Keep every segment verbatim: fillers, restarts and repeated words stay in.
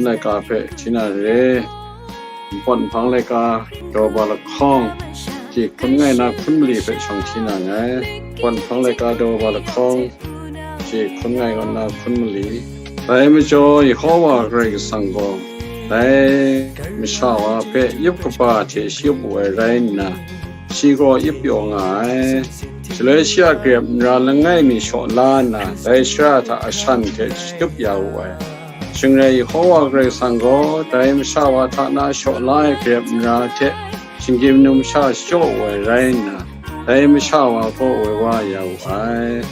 laika hpe hti na re. Npawt nhpang laika daw ba lahkawng, shi hkun ngai na hkun mali hpe shawng hti na nngai. Npawt nhpang laika daw ba lahkawng, shi hkun ngai na hkun mali. Dai majaw Yehova Karai Kasang gaw dai masha wa hpe yup kaba hte shayup wu ai rai nna, shi gaw yup pyaw nga ai. Shaloi shi a grep nra langai mi shaw la nna, dai shara hta ashan hte shatup ya wu ai. Shing rai Yehova Karai Kasang gaw dai masha wa hta na shaw la ai grep nra hte shinggyim numsha shachyaw wu ai rai nna, dai masha wa kaw woi wa ya wu ai.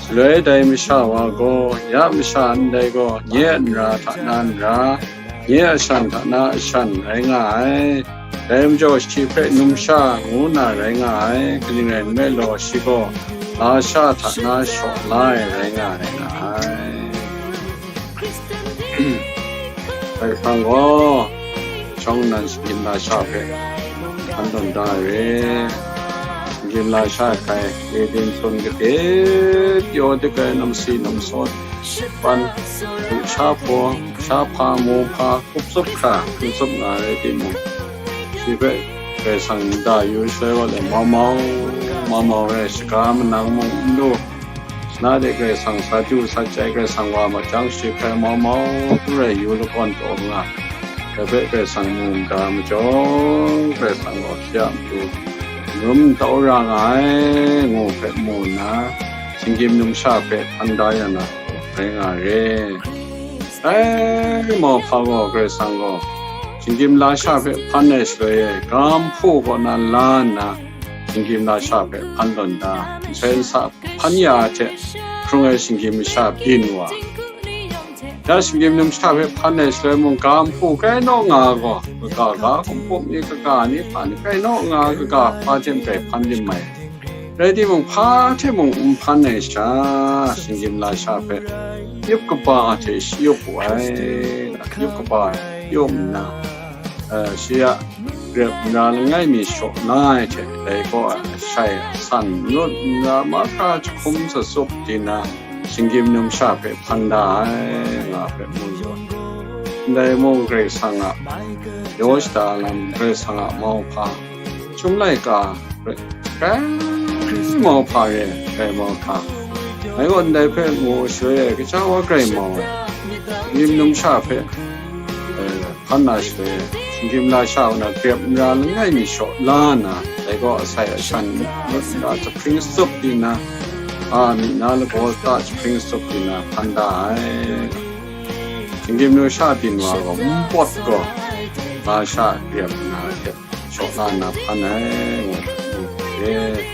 Shaloi dai masha wa gaw, ya masha ndai gaw, nye a nra hta na nra, nye a shan hta na ashan rai nga ai. Dai majaw shi hpe numsha ngu na rai nga ai, kaning rai nme law, shi gaw lasha hta na shaw la ai rai nga ai, nga ai. Karai Kasang gaw, shawng nnan shinggyim lasha hpe hpan tawn da ai re. Shinggyim lasha hkai, Eden hpun gade pyaw dik ai namsi namsaw, pan, sha hpaw, sha hpa, mu hpa, hkup tsup hkra, hkup tsup nga ai rai timung, shi hpe Karai Kasang nda yu shaloi wa le mau mau, mau mau rai, shaga manang mung n lu, na de Karai Kasang sa du sa jai, Karai Kasang wa ma jang shi hpe mau mau rai yu lakawn taw nga, dai hpe Karai Kasang mu nda majaw, Karai Kasang gaw shi a matu rum tau ra nga ai, ngu hpe mu nna, shinggyim numsha hpe hpan da ya na rai nga re. Dai mauhpa gaw Karai Kasang gaw shinggyim lasha hpe hpan ai shaloi e, ga nhpu kaw na la nna, shinggyim lasha hpe hpan tawn da, nsai nsa hpan ya ai hte hkrung ai shinggyim masha byin wa. Ya shinggyim numsha hpe hpan ai shaloi mung, ga nhpu kai naw nga ai gaw, kaga ga, kumpuk ni, kaga ni, hpa ni kai naw nga ai, kaga hpa hte mung hpan dim mai. Rai timung, hpa hte mung n hpan ai sha, shinggyim lasha hpe yup kaba hte shayup wu ai, yup kaba yup nna, eh, shi a grep nra langai mi shaw la ai hte, dai kaw a shai san nut nra mahkra jahkum sasup di na, shinggyim numsha hpe hpan da ai, nga hpe mu yaw. Ndai mung Karai Kasang a yaw shada lam, Karai Kasang a mauhpa, chyum laika, Karai mauhpa re, Karai mauhpa. Ngai gaw ndai hpe ngu shaloi e, kaja wa Karai mau ai, shinggyim numsha hpe, eh, hpan na shaloi e, shinggyim lasha wa na grep nra langai mi shaw la nna, dai gaw asai ashan nra jahpring satup di nna, a myi na lagaw ta jahpring satup di nna hpan da ai. Shinggyim numsha byin wa gaw, npawt gaw, lasha grep nra hte shaw la nna hpan ai, ngu, ngu, e.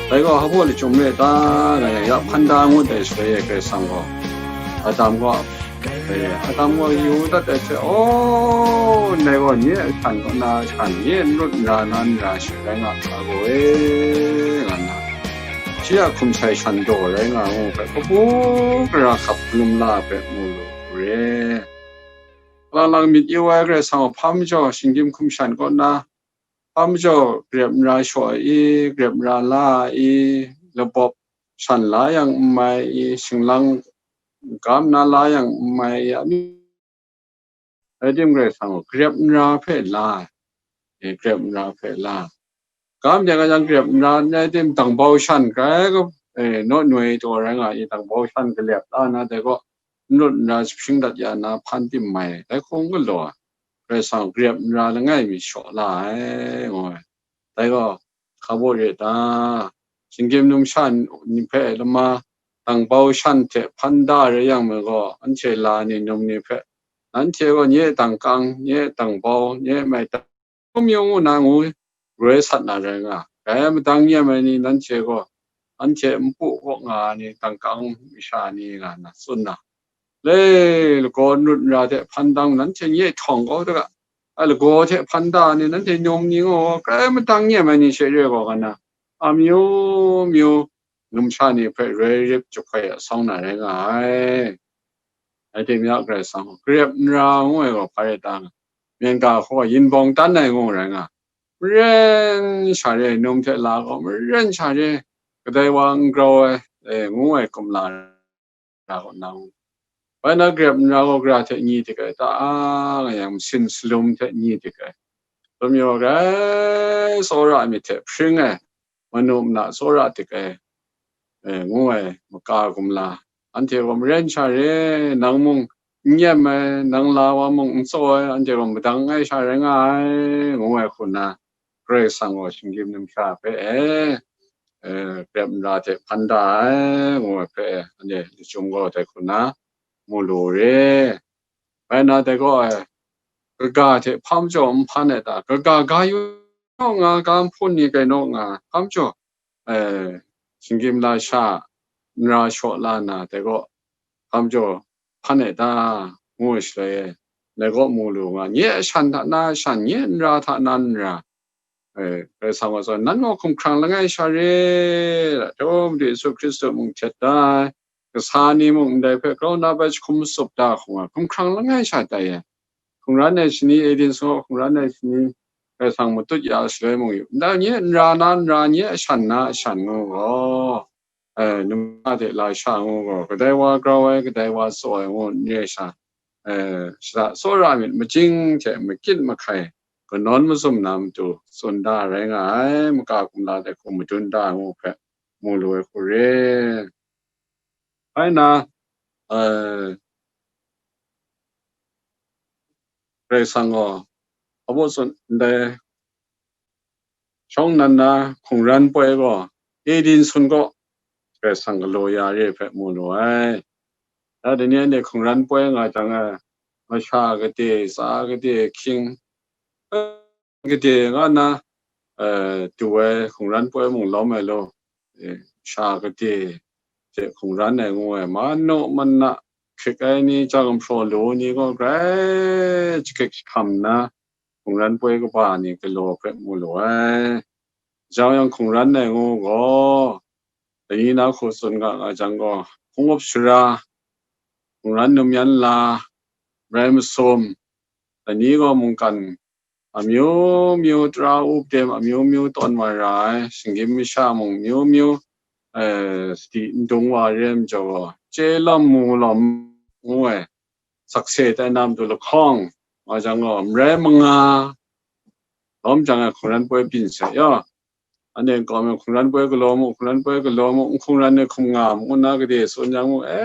Dai gaw, hpa baw lachyum re ta, nga yang, ya hpan da ngut ai shaloi e, Karai Kasang gaw, Adam gaw, e, Adam gaw yu dat ai hte, aw, ndai gaw nye a hkan kaw na hkan, nye n lut n ra na n ra shi rai nga hkra gaw e, nga nna, shi a hkum sai shan daw rai nga ngu hpe, kabu gara hkap hkalum la ai hpe mu lu re. Lang lang myit yu ai Karai Kasang gaw hpa majaw shinggyim hkum shan kaw na, hpa majaw grep nra shaw ai i, grep nra la ai i, labawp shan la yang n mai i, shinglang gam na la yang n mai i, amyu, rai tim Karai Kasang gaw grep nra hpe la ai, e, grep nra hpe la ai. Gam de nga jang grep nra n rai tim, dangbau shan grai ga, e, naw noi taw rai nga i, dangbau shan galep la na, dai gaw n lut n ra jahpring dat ya na hpan tim mai, dai hkung galaw ai, Karai Kasang grep nra langai mi shaw la ai, ngu ai. Dai gaw, hka baw re ta? Shinggyim numsha ni hpe lama dangbau shan hte hpan da rai yang me gaw, anhte la ni num ni hpe, nanhte gaw nye dangkang, nye dangbau, nye maitang, amyu ngu na ngu roi sat na rai nga. Dai madan yen ai ni nanhte gaw, anhte npu kaw nga ai ni, dangkang masha ni nga na tsun na, le lagaw n lut n ra hte hpan dang nanhte nye htawng kau da ga, a lagaw hte hpan da ai ni nanhte num ni gaw, grai madan yen ai ni she re gaw, nga na amyu myu numsha ni hpe roi rip jahpoi asawng na rai nga ai. Rai timung, Karai Kasang gaw, grep nra ngu ai gaw hpa rai ta nga, myen ga hkaw yin bawng tan ai ngu rai nga, maren sha re, num hte la gaw maren sha re, kadai wa n grau ai, e, ngu ai kumla ra kaw na, Bai na grep nra gaw gara hte nyi dik ai ta, nga yang masin salum hte nyi dik ai. Dum yaw rai tsawra ai myit hte hpring ai, manu mana tsawra dik ai, e, ngu ai maka gumla. Anhte gaw maren sha re, nang mung n nyem ai, nang la wa mung n tsaw ai, anhte gaw madang ai sha rai nga ai, ngu ai hku na, Karai Kasang gaw shinggyim numsha hpe e, e, grep nra hte hpan da ai, ngu ai hpe e, anhte lachyum gaw dai hku na mu lu re. Bai na dai gaw, e, kaga hte hpa majaw n hpan ai ta? Kaga ga yu naw nga, ga nhpun ni gai naw nga, hpa majaw, e, shinggyim lasha nra shaw la na, dai gaw hpa majaw hpan ai ta? Ngu ai shaloi e, dai gaw mu lu nga, nye a shan hta na a shan, nye nra hta na nra, e, Karai Kasang gaw tsun, nan gaw hkumhkrang langai sha re, Madu Yesu Hkristu mung htet da ai, kasa ni mung ndai hpe grau na bai jahkum matsup da hkung ai, hkumhkrang langai sha tai ai. Hkungran ai shani, Eden sung hkungran ai shani, Karai Kasang matut ya shaloi mung yu, ndai nye nra na nra, nye a shan na a shan ngu gaw, e, numsha hte lasha ngu gaw, kadai wa grau ai, kadai wa tsaw ai ngu n re sha, e, shada tsawra myit majing hte makyit mahkai, kanawn mazum na matu tsun da rai nga ai, maka gumla dai hku madun da ai ngu hpe mu lu ai hku re. Bai na, e, Karai Kasang gaw, abaw tsun ndai, shawng nnan na hkungran poi gaw, Eden sun gaw Karai Kasang galaw ya re hpe mu lu ai. Da dai ni anhte hkungran poi nga jang e, masha gade, tsa gade, hkying gade nga na, e, du ai hkungran poi mung lawm ai law, e, masha gade hte hkungran ai ngu ai, manu mana hkrik ai ni, jang hpraw lu ni gaw grai jahkik jahkam nna, hkungran poi kaba ni galaw hpe mu lu ai. Jang yang hkungran ai ngu gaw, dai ni na hku tsun ga nga jang gaw, hpung up shara, hkungran num yan la, rai masum, dai ni gaw mungkan amyu myu, tara up dem amyu myu tawn wa ra ai, shinggyim masha mung myu myu, e, sadi n dung wa re ai majaw gaw, chye lawm mu lawm ngu ai, sakse tai na matu lahkawng, nga jang gaw, marai manga lawm jang ai hkungran poi byin sai yaw. Anhte nkau mi hkungran poi galaw mu, hkungran poi galaw mu, n hkungran ai hkum nga mu, nna gade tsun jang mu, e,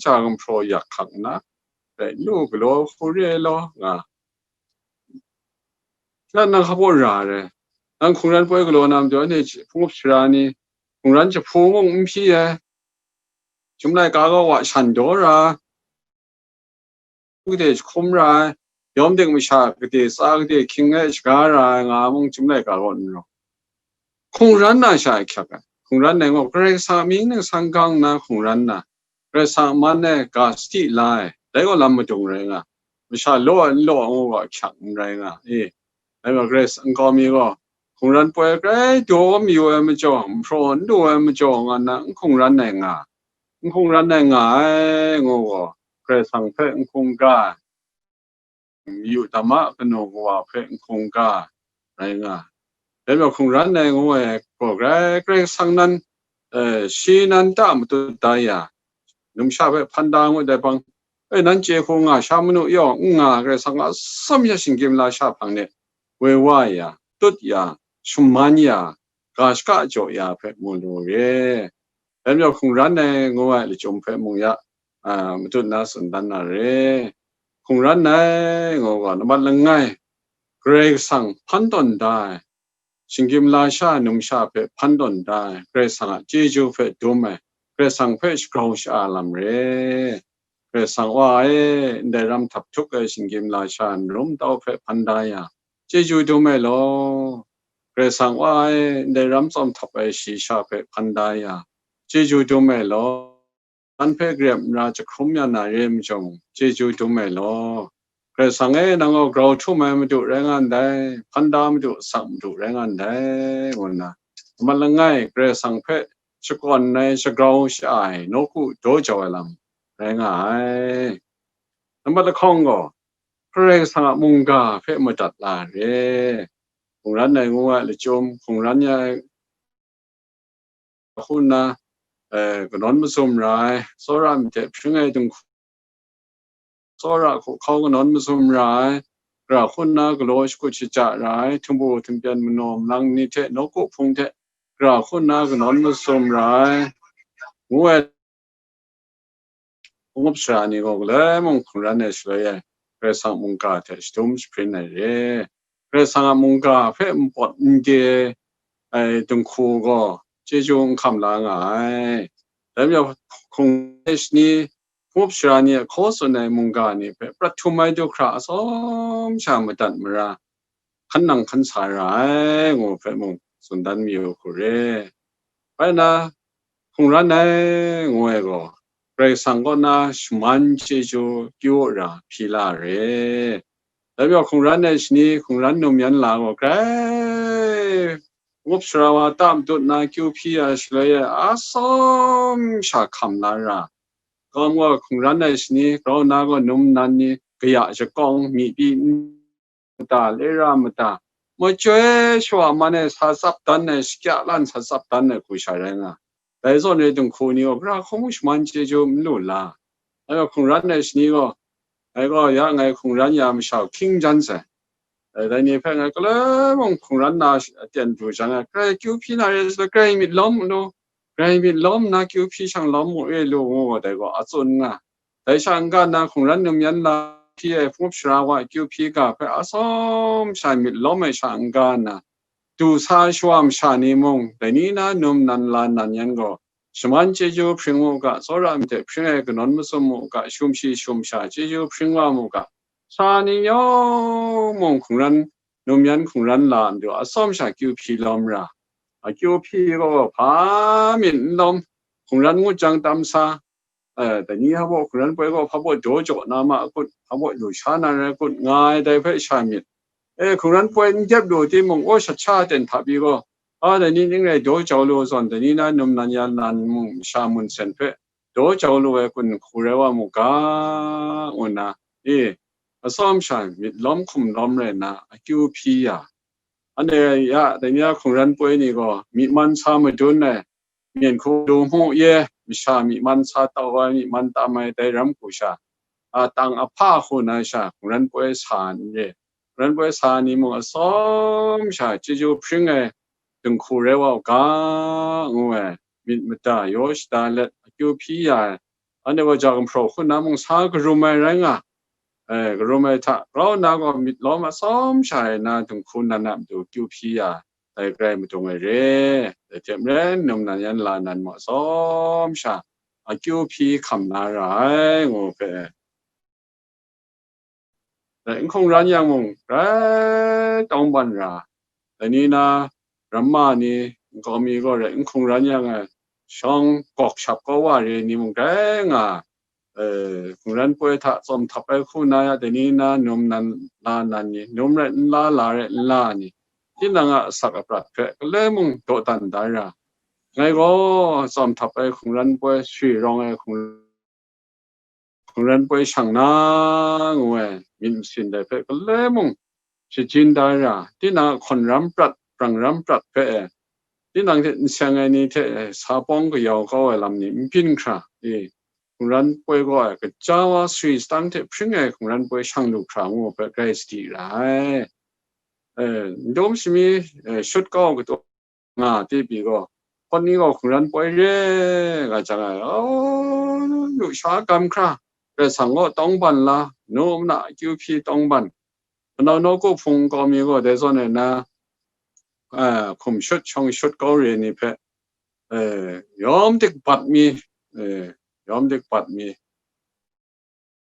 jang hpraw yak hkak nna, rai lu galaw hku re ai law, nga. Shana nang hpa baw ra ai? Nang hkungran poi galaw na matu, anhte hpung up shara ni, hkungran jahpu mung n hpyi ai, chyum laika gaw wa shan daw ra, gade jahkum ra ai, yawm ding masha gade tsa gade hkying e shaga ra ai nga mung chyum laika gaw n rawng. Hkungran na sha ahkyak ai. Hkungran ai gaw Karai Kasang a mying ningsang gang nna hkungran na, Karai Kasang a man e ga sadi la ai, dai gaw lam madung rai nga, masha law ai n law ai ngu gaw ahkyak n rai nga, e. Dai gaw Karai Kasang nkau mi gaw, hkungran poi grai daw mayu ai majaw, n hpraw n lu ai majaw, nga nna n hkungran ai nga, n hkungran ai nga ai ngu gaw, Karai Kasang hpe n hkungga ai, mayu dam a kanu kawa hpe n hkungga ai rai nga ai. Dai majaw hkungran ai ngu ai gaw, grai Karai Kasang nan, e, shi nan ta matut da ya, numsha hpe hpan da ngut ai hpang, e, nan chye hku nga, sha manu yaw n nga, Karai Kasang a atsam ya shinggyim lasha hpang de woi wa ya, tut ya, shaman ya, ga shaka jaw ya hpe mu lu re. Dai majaw hkungran ai ngu ai lachyum hpe mung ya, a, matut na tsun dan na re. Hkungran ai ngu gaw, nambat langai, Karai Kasang hpan tawn da ai, shinggyim lasha numsha hpe hpan tawn da ai, Karai Kasang a chyeju hpe dum ai, Karai Kasang hpe shagrau sha-a lam re. Karai Kasang Wa e, ndai ram htap htuk ai shinggyim lasha nrum tau hpe hpan da ya, chyeju dum ai law. Karai Kasang Wa e, ndai ram tsawm htap ai shayi sha hpe hpan da ya, chyeju dum ai law. Anhte hpe grep nra jahkrum ya na re ai majaw mung, chyeju dum ai law. Karai Kasang e, nang gaw grau htum ai Madu rai nga ndai, hpan da Madu, asak Madu rai nga ndai, ngu nna, nambat langai, Karai Kasang hpe shakawn ai, shagrau sha-a ai, nawku daw jau ai lam rai nga ai. Nambat lahkawng gaw, Karai Kasang a mungga hpe madat la re. Hkungran ai ngu ai lachyum, hkungran ya ai hku nna, eh, kanawn mazum ra ai, tsawra myit hte hpring ai dinghku tsawra hku hkau kanawn masum ra ai, gara hku nna galaw shakut shaja ra ai, htumbu htumpyan manaw malang ni hte nawku hpung hte gara hku nna kanawn masum ra ai, ngu ai. Hpung up sara ni gaw galoi mung hkungran ai shaloi e, Karai Kasang mungga hte shadum jahprin ai re. Karai Kasang a mungga hpe npawt n de ai dinghku gaw chyeju n hkam la nga ai. Dai majaw, hkungran ai shani, hpung up sara ni a hkaw tsun ai mungga ni hpe prat htum ai du hkra atsawm sha madat mara, hkan nang hkan sa ra ai, ngu hpe mung tsun dan mayu hku re. Bai nna, hkungran ai ngu ai gaw, Karai Kasang kaw na shaman chyeju kyu ra hpyi la re. Dai majaw, hkungran ai shani, hkungran num yan la gaw, grai hpung up sara wa ta matut na kyu hpyi ya shaloi e, atsawm sha hkam la ra. Kawm gaw, hkungran ai shani, grau na gaw num nnan ni, kaya shakawng, myi pyi n mada, lera mada, machyoi shawa man e sa tsap dan ai, shakya lan sa tsap dan ai hku sha rai nga. Dai zawn e dinghku ni gaw, gara hku mung shaman chyeju n lu la. Dai gaw hkungran ai shani gaw, dai gaw ya ngai hkungran ya masha hking jan sai. Dai, dai ni hpe ngai galoi mung hkungran na aten du jang ai, grai kyu hpyi na re, grai myit lawm u lu, grai myit lawm nna kyu hpyi shang lawm mu e lu, ngu gaw dai gaw a tsun nga. Dai sha n-ga nna, hkungran num yan la hpyi ai hpung up sara wa kyu hpyi ga hpe atsawm sha myit lawm ai sha n-ga nna, du sa ai shawa masha ni mung, dai ni na num nnan la nnan yan gaw, shaman chyeju hpring mu ga, tsawra myit hte hpring ai kanawn masum mu ga, shum shi shum sha chyeju hpring wa mu ga, sha ni yawng mung hkungran num yan hkungran la ndu atsawm sha kyu hpyi lawm ra. A kyu hpyi gaw hpa myit n lawm, hkungran ngut jang tam sa, eh, dai ni hpa baw hkungran poi gaw hpa baw daw jaw na ma kut, hpa baw lu sha na rai kut, nga ai dai hpe sha myit. E, hkungran poi n dep lu timung, aw shat sha ten hta pyi gaw, a, dai ni ning rai daw jau lu zawn, dai ni na num nan ya nan mung masha mun sen hpe daw jau lu ai kun hku rai wa mu ga, ngu nna, e, atsawm sha myit lawm hkum lawm rai nna akyu hpyi ya. Anhte ya, dai ni a hkungran poi ni gaw myi man sa madun ai, myen hku du hmu ye, masha myi man sa tau ai, myi man tam ai, dai ram hku sha, a, tang ahpa hku na sha hkungran poi sa n re. Hkungran poi sa ni mung atsawm sha chyeju hpring ai dinghku rai wa u ga, ngu ai, myit mada yaw shada let akyu hpyi ya ai, anhte gaw ja gumhpraw hku na mung sa karum ai rai nga, eh, karum ai hta, grau nna gaw myit lawm atsawm sha ai na dinghku nan a matu kyu hpyi ya, dai grai madung ai re, dai hte maren num nan yan la nan mu atsawm sha akyu hpyi hkam na ra ai, ngu hpe, dai n hkungran yang mung, grai tawngban ra, dai ni na ramma ni nkau mi gaw rai n hkungran yang ai, shawng gawk shap kau wa re ni mung grai nga, eh, hkungran poi hta tsawm htap ai hku na ya, dai ni na num nan la nan ni, num rai n la, la rai n la ni, tinang a asak aprat hpe galoi mung dawdan da ra. Ngai gaw tsawm htap ai hkungran poi, swi rawng ai hkungran hkungran poi shang na, ngu ai myit masin dai hpe galoi mung shajin da ra, tinang a hkawn ram prat, brang ram prat hpe e, tinang hte n seng ai ni hte e, sa pawng kayau kau ai lam ni n byin hkra, e, hkungran poi gaw ai, kaja wa sari sadang hte hpring ai hkungran poi shang lu hkra ngu hpe grai sadi ra ai. E, n dum shami, e, shut kau ai kataw nga, ti pyi gaw, hpawt ni gaw hkungran poi re nga jang ai, aw, lusha gam hkra, Karai Kasang gaw tawngban la, nu mana akyu hpyi tawngban, manau nawku hpung kau mi gaw dai zawn e na, eh, hkum shut shawng shut kau re ni hpe, eh, yawm dik bat mi, eh, yawm dik bat mi,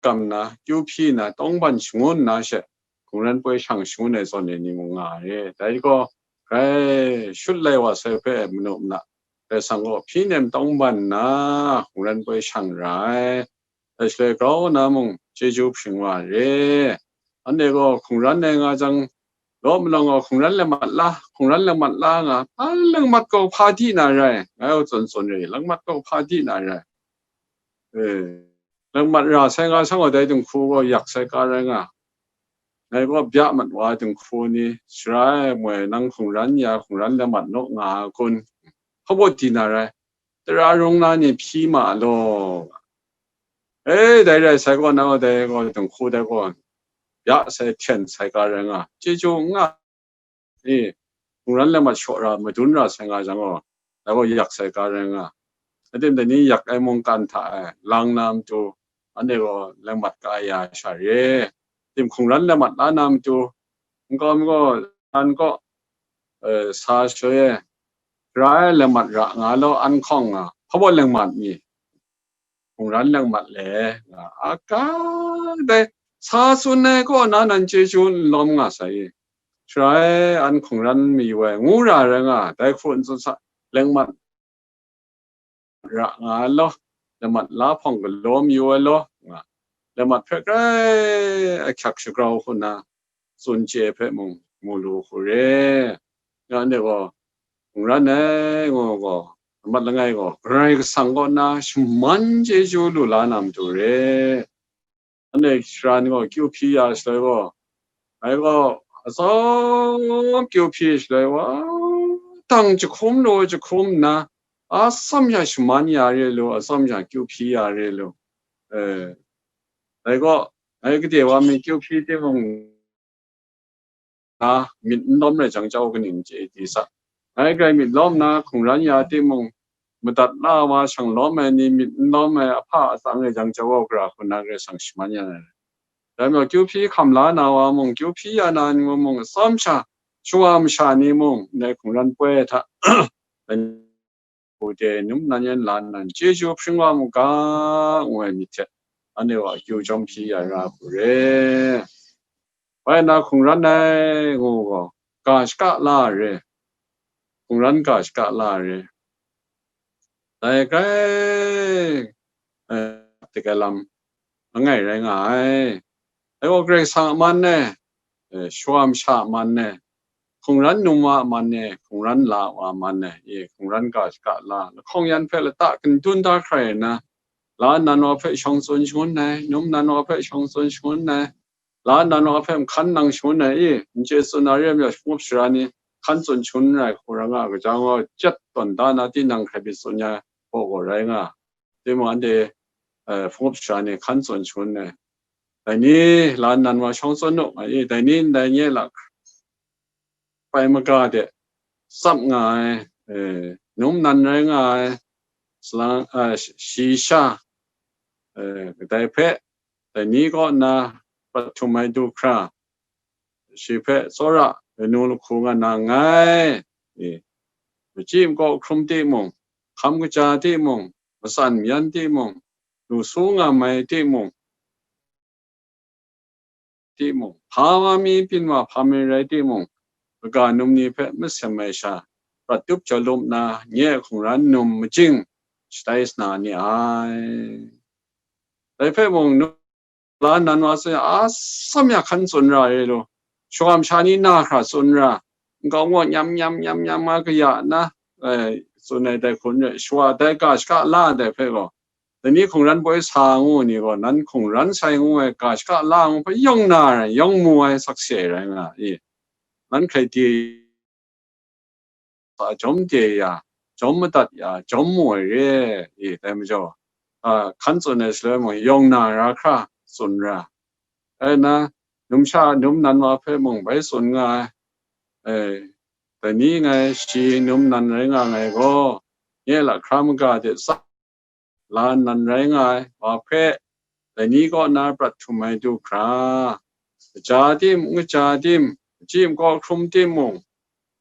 kam nna, kyu hpyi nna, tawngban shangun nna she, hkungran poi shang shangun ai zawn e ni mung nga ai. Dai gaw, grai shut lai wa sai hpe manu mana, Karai Kasang gaw hpyi nem tawngban nna, hkungran poi shang ra ai. Dai shaloi grau na mung, chyeju hpring wa ai re. Anhte gaw hkungran ai nga jang, law malawng gaw hkungran lamat la, hkungran lamat la nga, a, langmat gaw hpa di na rai, ngai gaw tsun tsun re, langmat gaw hpa di na rai. E, langmat ra sai nga shang gaw dai dinghku gaw yak sai ka rai nga. Ngai gaw bya mat wa ai dinghku ni, sara e moi nang hkungran ya, hkungran lamat naw nga ai kun, hpa baw di na rai, tara rung na ni hpyi ma law. E, dai rai sai gaw, nang gaw dai gaw, dinghku dai gaw, ya sai hten sai ga rai nga, chyeju n nga, e, hkungran lengmat shaw ra, madun ra sai nga jang gaw, dai gaw yak sai ga rai nga. Adim dai ni yak ai mungkan hta e lang na matu, anhte gaw lengmat ka ya sha re. Tim hkungran lengmat la na matu, nkau mi gaw, an gaw, e, sa shaloi e, ra ai lengmat ra nga law, an hkawng nga, hpa baw lengmat mi? Hkungran lengmat le nga, a ka dai sa tsun ai kaw na nan chyeju n lawm nga sai i, shaloi an hkungran mayu ai ngu ra rai nga, dai hku n tsun sa, lengmat ra nga ai law, lengmat la hpawng galaw mayu ai law nga, lengmat hpe grai ahkyak shagrau hku na tsun chye hpe mung mu lu hku re. Nga ne gaw, hkungran ai ngu gaw, amat langai gaw, Karai Kasang kaw na shaman chyeju lu la na matu re. Anhte shara ni gaw kyu hpyi ya shaloi gaw, ngai gaw atsawm kyu hpyi shaloi wa, dang jahkum lu jahkum nna, atsawm sha shaman ya re lu, atsawm sha kyu hpyi ya re lu. E, dai gaw, ngai gade wa mi kyu hpyi timung, na myit n lawm rai jang jau kaning chye di sa. Ngai grai myit lawm na hkungran ya timung, madat la wa shang lawm ai ni myit n lawm ai ahpa atsang rai jang jau au gara hku na Karai Kasang shaman ya na rai. Dai majaw kyu hpyi hkam la na wa mung, kyu hpyi ya na ni mung, atsawm sha, shawa masha ni mung, ndai hkungran poi hta, hku de num nan yan la nan chyeju hpring wa mu ga, ngu ai myit hte, anhte wa akyu jawm hpyi ya ra hku re. Bai na hkungran ai ngu gaw, ga shaka la re, hkungran ga shaka la re. Dai grai, eh, de gai lam langai rai nga ai. Dai gaw Karai Kasang a man e, eh, shawa masha a man e, hkungran num wa a man e, hkungran la wa a man e, e, hkungran ga shaka la, lahkawng yan hpe lata kandun da hkrai nna, la nnan wa hpe shawng tsun shangun ai, num nnan wa hpe shawng tsun shangun ai, la nnan wa hpe hkan nang shangun ai, i, n chye tsun na re ai majaw, hpung up shara ni hkan tsun shangun ai hku rai nga, gaja gaw, jet tawn da na tinang hkrai myit tsun ya gaw gaw rai nga. Timung anhte, eh, hpung up shara ni hkan tsun shangun ai. Dai ni la nnan wa shawng tsun u, nga i, dai ni ndai nye lak pai maga de tsap nga ai, eh, num nnan rai nga ai, salang, eh, shi sha, eh, kadai hpe, dai ni kaw nna prat htum ai du hkra, shi hpe tsawra lanu lahku nga na nngai. E, machyi makaw hkrum timung, hkam kaja timung, matsan mayan timung, lu su nga mai timung, timung, hpa wa mi byin wa hpa mi rai timung, kaga num ni hpe masem ai sha, prat tup jaw lup nna, nye a hkungran num majing shatai sana ni ai. Dai hpe mung, num la nnan wa tsun, a tsam ya hkan tsun ra ai lu, shawam sha ni na hkra tsun ra, nkau ngu nyam nyam nyam nyam nga kaya na, eh, tsun ai dai hkun rai, shawa dai ga shaka la ai dai hpe gaw, dai ni hkungran poi sa ngu ni gaw, nan hkungran sai ngu ai ga shaka la ngu hpe yawng na rai, yawng mu ai sakse rai nga i, nan hkrai di sa jawm de ya, jawm madat ya, jawm mu ai re i, dai majaw, a, hkan tsun ai shaloi mung, yawng na ra hkra tsun ra. Ai na, numsha, num nan wa hpe mung bai tsun nga ai. E, dai ni ngai shi num nan rai nga ngai gaw, nye lahkra maga de tsap la nnan rai nga ai wa hpe, dai ni kaw na prat htum ai du hkra, kaja tim, n kaja tim, machyi makaw hkrum timung,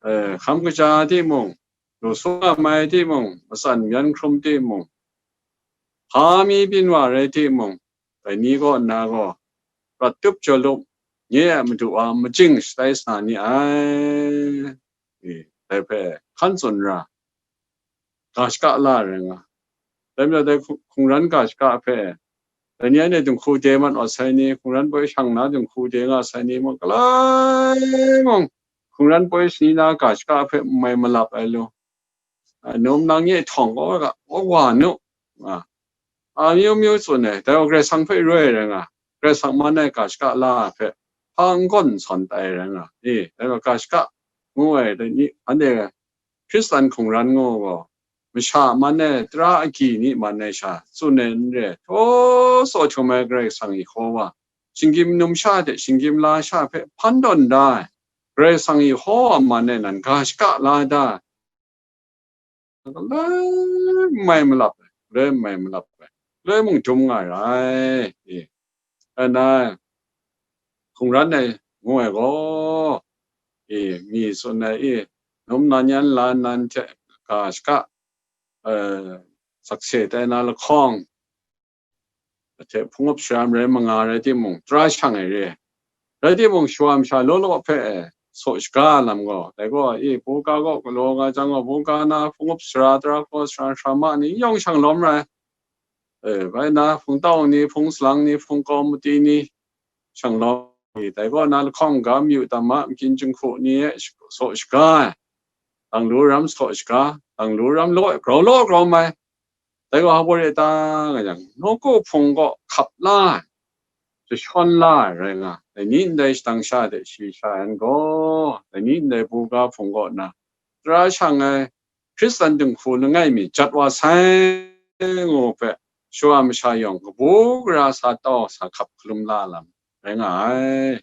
eh, hkam kaja timung, lu su nga mai timung, matsan mayan hkrum timung, hpa mi byin wa rai timung, dai ni kaw nna gaw, prat tup jaw lup, nye a madu wa majing shatai sana ni ai. E, dai hpe hkan tsun ra, ga shaka la rai nga. Dai majaw dai hku-, hkungran ga shaka hpe, dai ni anhte dinghku de mat wa sai ni, hkungran poi shang na dinghku de nga sai ni mung, galai mung, hkungran poi shani na ga shaka hpe n mai malap ai lu. A, num nang nye htawng kaw ga, wa wa nu. A, amyu myu tsun ai, dai gaw Karai Kasang hpe roi rai nga, Karai Kasang man ai ga shaka la ai hpe, hpa n gawn n sawn tai rai nga. E, dai gaw ga shaka ngu ai, dai ni, anhte Hkristan hkungran ngu gaw, masha man e, tara agyi ni man e sha, tsun ai n re, htaw saw htum ai Karai Kasang Yehkova, shinggyim numsha hte shinggyim lasha hpe hpan tawn da ai, Karai Kasang Yehkova man e nan ga shaka la da ai, galoi n mai malap ai, galoi n mai malap ai, galoi mung dum nga ra ai. E, ana, hkungran ai ngu ai gaw, e, mi tsun ai, e, num nan yan la nan hte ga shaka, e, sakse tai na lahkawng, hte hpung up sharam rai manga rai timung, tara shang ai re. Rai timung, shawa masha law law hpe e, saw shaga lam gaw, dai gaw, e, buga gaw galaw nga jang gaw, buga na hpung up sara, tara hkaw sara, sara ma ni yawng shang lawm rai. E, bai na, hpung tau ni, hpung salang ni, hpung kawm mati ni, shang lawm ni, dai gaw na lahkawng ga, myu tam ma, makyin jinghku ni e saw shaga ai. Dang lu ram saw shaga, dang lu ram law, grau law grau mai. Dai gaw hpa re ta nga yang, nawku hpung gaw hkap la ai, jashawn la ai rai nga, dai ni ndai shadang sha de shi sha yan gaw, dai ni ndai buga hpung gaw na, tara shang ai Hkristan dinghku langai mi jat wa sai ngu hpe, shawa masha yawng kabu gara sa tau sa hkap hkalum la lam rai nga ai.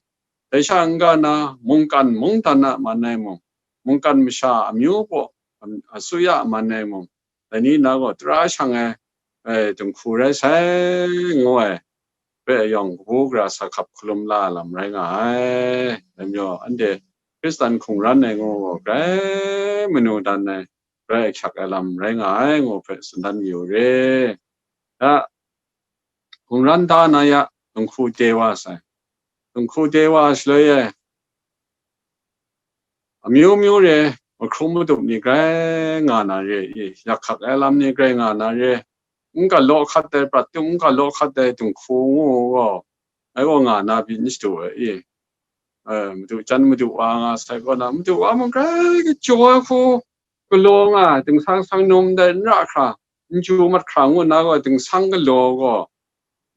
Dai sha n-ga na, mungkan mungdan a man ai mung, mungkan masha amyu baw, asuya a man ai mung, dai ni na gaw tara shang ai, e, dinghku rai sai ngu ai hpe yawng kabu gara sa hkap hkalum la lam rai nga ai. Dai majaw, anhte Hkristan hkungran ai ngu gaw, grai manu dan ai, grai ahkyak ai lam rai nga ai ngu hpe tsun dan yu re. Ya, hkungran da na ya, dinghku de wa sai. Dinghku de wa shaloi e, amyu myu re, mahkrum madup ni grai nga na re i, yak hkak ai lam ni grai nga na re, n galaw hkat ai, prat tum n galaw hkat ai dinghku ngu gaw, ngai gaw nga na byin n shadu ai i, e, madu jan madu wa nga sai kaw na, madu wa mung grai kachyaw ai hku, galaw nga, dingsang sang num dai n ra hkra, n chyu mat hkra ngu na gaw, dingsang galaw gaw,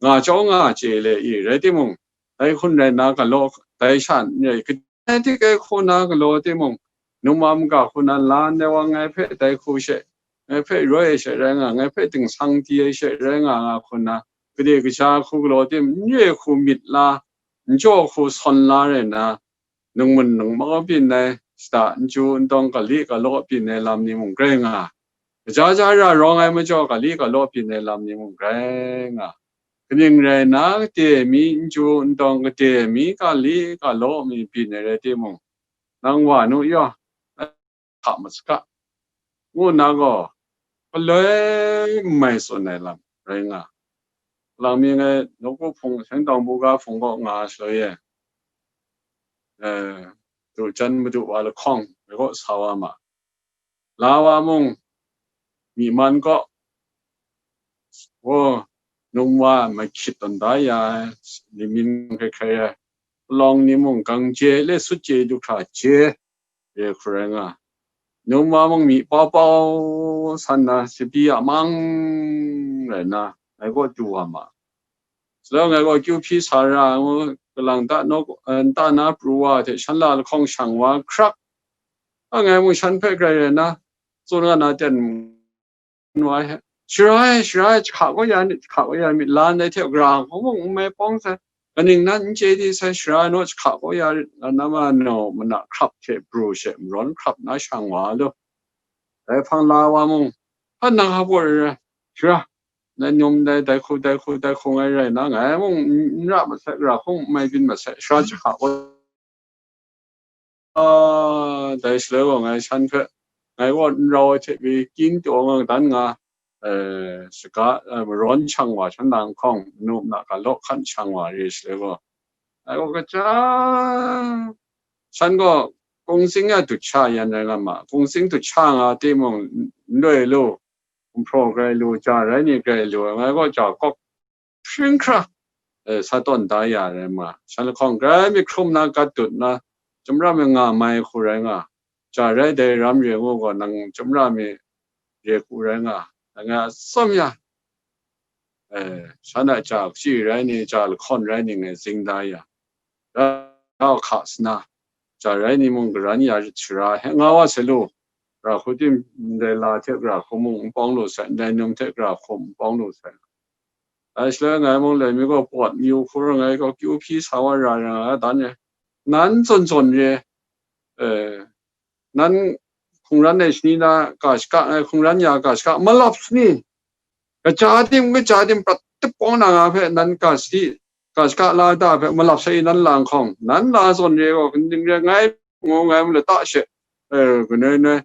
nga jau nga chye le i, rai timung, dai hkun rai na galaw, dai sha n rai, kadai tik ai hku na galaw timung, num wa maga hku na la ndai wa ngai hpe dai hku she, ngai hpe roi ai she rai nga, ngai hpe dingsang di ai she rai nga nga hku na, gade kaja hku galaw tim, n re hku myit la, n jaw hku sawn la rai na, ningmun ningmau byin ai, shada n chyu n tawng, kali kalaw byin ai lam ni mung grai nga, kaja ja ra rawng ai majaw, kali kalaw byin ai lam ni mung grai nga, kaning rai na, kade mi n chyu n tawng, kade mi kali kalaw mi byin ai rai timung, nang wa nu yaw, hta masaga, ngu na gaw, galoi n mai tsun ai lam rai nga. Lang mi ngai nawku hpung, Sengtawng buga hpung kaw nga shaloi e, e, du jan madu wa lahkawng, ngai kaw sa wa ma. La wa mung, myi man kaw, o, num wa mahkyit tawn da ya ai, ni min hkrai hkrai ai, palawng ni mung gang je le sut je du hkra je, re hku rai nga. Num wa mung myi pau pau san na, sabi a mang rai na, ngai kaw du wa ma. Shaloi ngai gaw kyu hpyi sa ra ngu, kalang ta nawk, eh, nta na pru wa hte shan la lahkawng shang wa hkrak, a ngai mung shan hpe grai rai na, tsun nga na ten wa he, Shara e, shara e, jahka kaw ya nit, jahka kaw ya nit, la ndai hte gara hkawng mung n mai pawng sai, kaning nan n chye di sai, shara naw jahka kaw ya rit, na ma naw mana hkrap hte pru she marawn hkrap na shang wa lu. Dai hpang la wa mung, hpa nang hpa baw rai rai, shara, dai num dai, dai hku, dai hku, dai hku ngai rai na, ngai mung n, n ra masai, gara hkawng n mai byin masai, shara jahka kaw a, dai shaloi gaw ngai shan hpe, ngai gaw n rau ai hte pyi, kyin taw nga dan nga, eh, shaga, eh, marawn shang wa shan na nhkawng, manu mada galaw hkan shang wa re shaloi gaw, ngai gaw kaja, shan gaw kungzing a dut sha yan rai nga ma, kungzing dut sha nga timung, n loi lu, n hpraw grai lu, ja rai ni grai lu, ngai gaw ja kawk hpring hkra, eh, sa tawn da ya rai ma, shan lahkawng grai myit hkrum na gat dut na, chyum ra mi nga mai hku rai nga, ja rai dai ram re ngu gaw, nang chyum ra mi re hku rai nga, nang a tsawm ya, eh, shan a ja kaji rai ni, ja lahkawn rai ni ngai zing da ya, rau hka sana, ja rai ni mung garan ya rit shara he nga wa sai lu, Gara hku tim ndai la hte gara hku mung n pawng lu sai, ndai num hte gara hku n pawng lu sai. Dai shaloi ngai mung lai mi gaw pawt mayu hku rai ngai gaw kyu hpyi sa wa ra ra nga dan e. Nan zawn zawn re, eh, nan hkungran ai shani na ga shaka, ngai hkungran ya ga shaka malap sani. Kaja tim, kaja tim prat tip pawng na nga hpe nan ga shadi, ga shaka la da hpe malap sai nan lang hkawng, nan la zawn re gaw, kaning re ngai, ngu ngai mu lata she, eh, kanoi noi,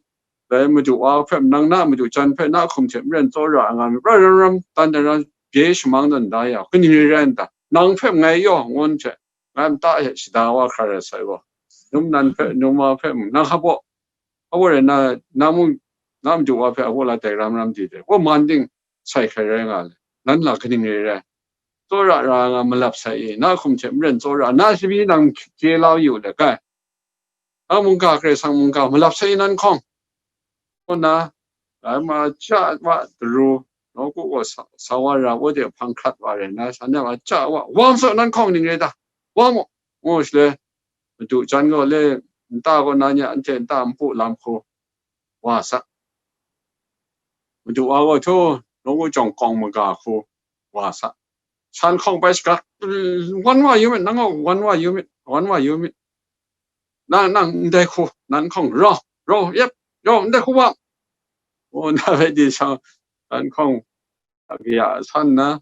dai madu wa hpe, nang na madu jan hpe na hkum hte maren tsawra nga mi, pra ram ram, tan dan ram, bye shamang dan da ya, kaning re rai n ta, nang hpe ngai yaw, ngun hte, ngai mata hte shada wa hkra rai sai gaw, num nan hpe, num wa hpe, nang hpa baw, hpa baw rai na, na mung, na madu wa hpe a baw la dai ram ram di de, wa man ting sai hkrai rai nga le, nan la kaning re rai? Tsawra ra nga malap sai i, na hkum hte maren tsawra, na shabi nang chye la yu let kai. A mungga, Karai Kasang mungga malap sai i nan hkawng. Ngu nna, dai ma ja wa daru, nawku gaw sa, sa wa ra, woi de hpang hkrat wa rai nna, shan ya wa ja wa, wam saw nan hkawng ning rai ta? Wam mu, ngu shaloi, madu jan gaw le, nta gaw na nya, anhte nta npu lam hku wa sa. Madu wa gaw htu, nawku jawng kawng maga hku wa sa. Shan hkawng bai shagak, wan wa yu myit, nang gaw wan wa yu myit, wan wa yu myit. Nang, nang ndai hku, nan hkawng rau, rau, yep, rau, ndai hku wa. O, na bai di shang, nan hkawng, a kaya san na,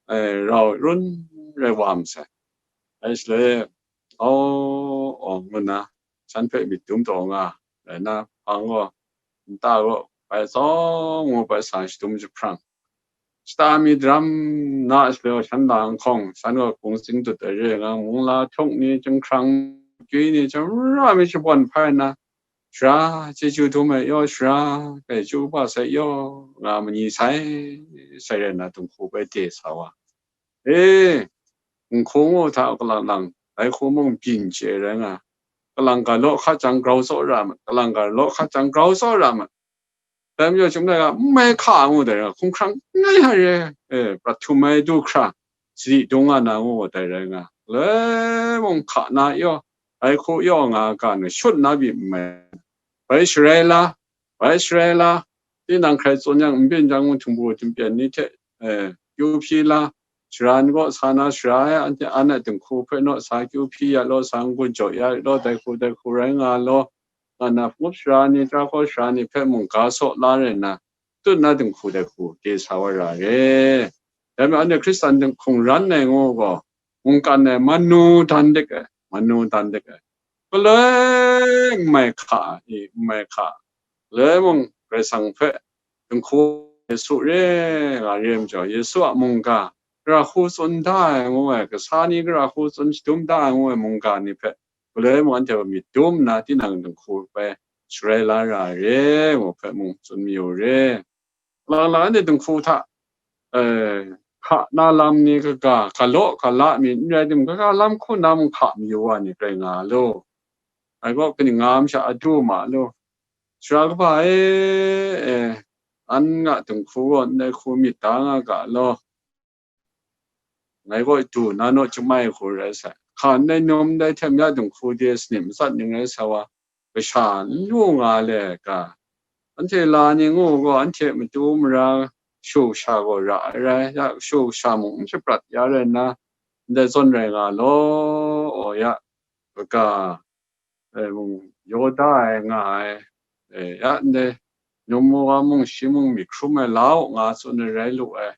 eh, rau run rai wa masai. Dai shaloi, o, o, ngu nna, shan hpe myit dum taw nga, rai nna, hpang gaw, nta gaw, bai tsawng ngu bai sa shadum jahprang. Shata mi daram na shaloi shan lang hkawng, shan gaw kung tsing dut ai re nga, mung la htung ni, chyinghkrang, gyi ni, chyamra mi shabawn hpai nna, Sara, chyeju dum ai yaw, Sara, dai chyu kaba sai yaw, nga ma ni sai, sai rai nna, dinghku bai de sa wa. E, dinghku ngu hta kalang lang, dai hku mung byin chye ai rai nga, kalang ga law hka jang grau tsaw ra ma, kalang ga law hka jang grau tsaw ra ma. Dai majaw, chyum laika, n mai hka ngu dai ra, hkumhkrang n rai hta re, e, prat htum ai du hkra, sadi dung nga na ngu dai rai nga, galoi mung hka na yaw, dai hku yaw nga ga nu shut na byin n mai. Bai sharai la, bai sharai la, tinang hkrai tsun yang, n byin jang, htingbu htingpyen ni hte, e, kyu hpyi la, sara ni kaw sa na sara ai, anhte an ai dinghku hpe naw sa kyu hpyi ya law, sa n-gun jaw ya law, dai hku, dai hku rai nga law, nga na, hpungup sara ni, tara hkaw sara ni hpe mung ga saw la rai nna, tut na dinghku dai hku de sa wa ra re. Dai majaw, anhte Hkristan dinghku hkungran ai ngu gaw, mungkan ai manu dan dik ai, manu dan dik ai. Galoi n mai hka i, n mai hka. Galoi mung Karai Kasang hpe dinghku Yesu re nga re majaw, Yesu a mungga, gara hku tsun da ai ngu ai, kasa ni gara hku tsun shadum da ai ngu ai mungga ni hpe, galoi mung anhte myit dum nna, tinang dinghku bai sharai la ra ai re, ngu hpe mung tsun mayu re. Lang lang anhte dinghku hta, e, hka na lam ni kaga, galaw gala mi n rai tim, kaga lam hku na mung hka mayu wa ni rai nga lu. Ai gaw, kaning nga masha a du ma lu. Sara kaba e, e, an nga dinghku gaw ndai hku myit da nga ga law. Ngai gaw du na naw chyamai hku rai sai. Hka ndai num ndai hte mya dinghku de sanit matsat ning rai sa wa, kasha n lu nga le ga. Anhte la ni ngu gaw, anhte matu mara shu sha gaw ra ai rai, ya shu sha mung n shaprat ya rai nna, ndai zawn rai nga law, aw ya, kaga, e, mung yaw da ai nga ai, e, ya ndai, num wa mung shi mung myit hkrum ai la u nga tsun ai rai lu ai.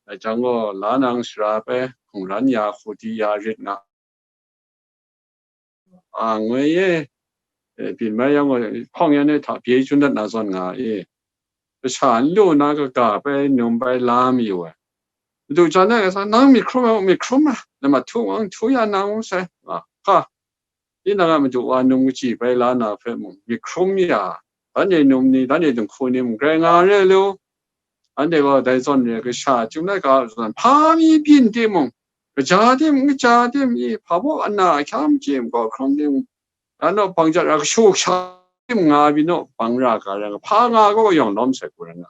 Dai jang gaw, la nang sara bai hkungran ya hku di ya rit nga, a, ngoi e, e, byin mai yang gaw, hpawng yan e hta pyi chyu dat na zawn nga e. Kasha n lu na kaga bai num bai la mayu ai. Madu jan ai kasa, nang myit hkrum ai, myit hkrum ai, lamat htu ngang htu ya na ngu sai, nga hka. Tinang a madu wa num kaji bai la na hpe mung, myit hkrum ya, dan e num ni, dan e dinghku ni mung, grai nga re lu. Anhte gaw dai zawn re, kasha chyum laika zawn, hpa mi byin timung, kaja tim, kaja tim i, hpa baw ana ahkya machyi, hkaw hkrang tim, dan naw bang jat ra, kashu kasha tim nga byin naw bang ra ga rai nga, hpa nga gaw yawng lawm sai hku rai nga.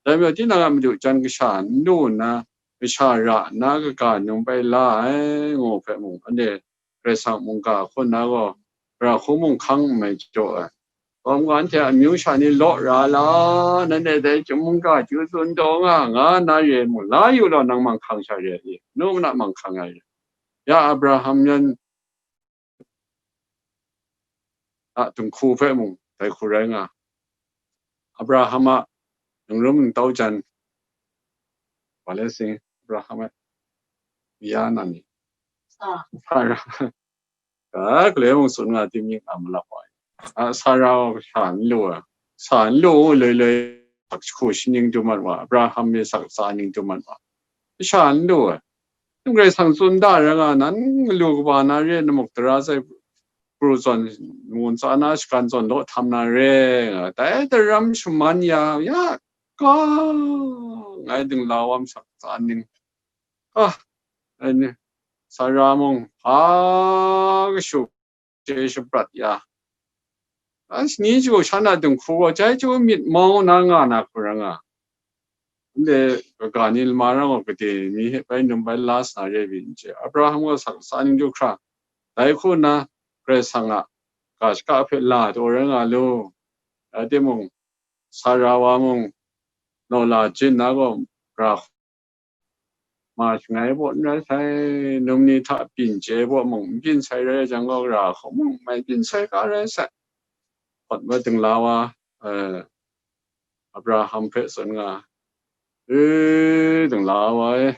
Dai majaw, tinang a madu jan kasha n lu nna, kasha ra nna kaga num bai la ai, ngu hpe mung, anhte Karai Kasang mungga hku nna gaw, gara hku mung hkang n mai jaw ai. Gawm ga anhte a amyu sha ni law ra la, nanhte dai chyum mungga chyu tsun taw nga, nga na re mu, la yu law, nang manghkang sha re ai, nu mana manghkang ai re. Ya Abraham yan a dinghku hpe mung dai hku rai nga. Abraham a ningrum ningtau jan, wa le sing, Abraham a ya na ni? Sara. Ka, gale mung tsun nga, timying a malap wa. A, Sara sha n lu ai. Sha n lu, loi loi, sak hku shaning dum mat wa, Abraham me sak tsa ning dum mat wa. Sha n lu ai. Karai Kasang tsun da ra nga, nan lu kaba na re, namuk tara sai pru zawn, ngun tsa na shagan zawn law htam na re, nga. Dai daram shaman ya, ya, ka, ngai dingla wam sak tsa ning. Ah, ai ni, Sara mung, hpa kashu chye shaprat ya. Ai, ni chyu shan a dinghku gaw, jai chyu myit mau na nga na hku ra nga. Ndai kaga ni lama rang gaw, gade ni hpe bai num bai la sa na re ai n chye. Abraham gaw sak tsa ning du hkra, dai hku nna Karai Kasang a ga shaka hpe la taw rai nga lu. Rai timung, Sara wa mung, naw la jin na gaw, ra ma shangai baw n rai sai, num ni hta byin chye baw mung n byin sai rai jang gaw, ra hku mung mai byin sai ga rai sai. Hpawt wa dingla wa, eh, Abraham hpe tsun nga, "E, dingla wa e,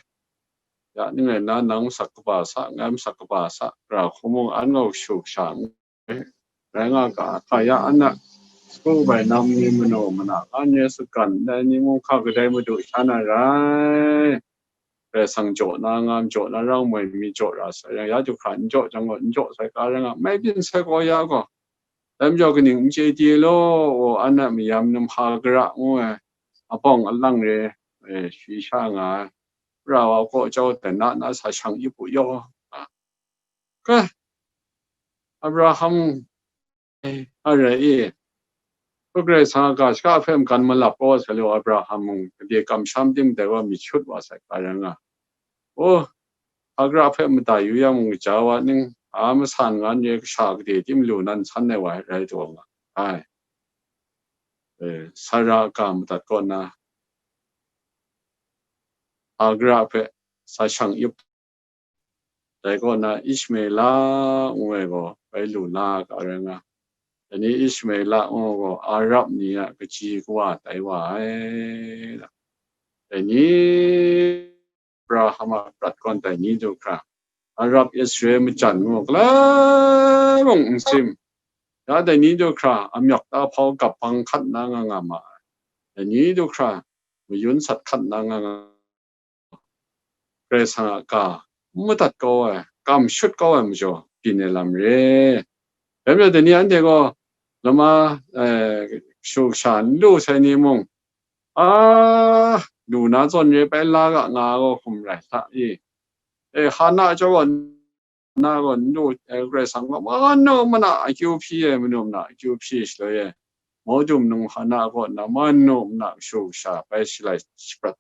ya ning rai nna, nang masak kaba sa, ngai masak kaba sa, ra hku mung an gaw kashu kasha n rai nga ga, hka ya an a, sagu bai nam ni manu mana, an ye sagan ndai ni mung hka kadai madu sha na rai. Karai Kasang jaw na, ngam jaw na, rang moi mi jaw ra sai, ya du hkra n jaw jang gaw, n jaw sai ga rai nga, mai byin sai gaw ya gaw, dai majaw kaning n chye di law, an a mayam num Hagara ngu ai, abawng alang re, e, shi sha nga ai, ra wa kaw jau dan na, na sa shang ip u yaw." Ka, Abraham, eh, a rai i, Karai Kasang a ga shaka hpe magan malap kau sa lu, Abraham mung gade kamsham tim dai wa myit shut wa sai ga rai nga. O, Hagara hpe mada yu yang mung, kaja wa ning, a masan nga n re, kasha gade tim lu nan san ai wa rai taw nga ai. Eh, Sara a ga madat kaw nna, Hagara hpe sa shang ip, dai kaw na Ishmaela ngu ai gaw bai lu la ga rai nga. Dai ni Ishmaela ngu ai gaw Arab ni a kaji kawa tai wa ai. Dai ni Abraham a prat kawn dai ni du hkra, Arab Israel majan ngu galai mung n sim. Ya dai ni du hkra, amyawk ta hpau gap hpang hkat na nga nga ma ai. Dai ni du hkra, mayun sat hkat na nga nga Karai Kasang a ga n madat kau ai, kam shut kau ai majaw, byin ai lam re. Dai majaw, dai ni anhte gaw lama, eh, shu sha n lu sai ni mung, a, lu na zawn re bai la ga nga gaw hkum rai hta i? E, Hana chyawm gaw, na gaw n lu, eh, Karai Kasang gaw manu mana akyu hpyi ai, manu mana akyu hpyi shaloi e, Mawdum nung Hana kaw na manu mana kashu kasha bai shalai shaprat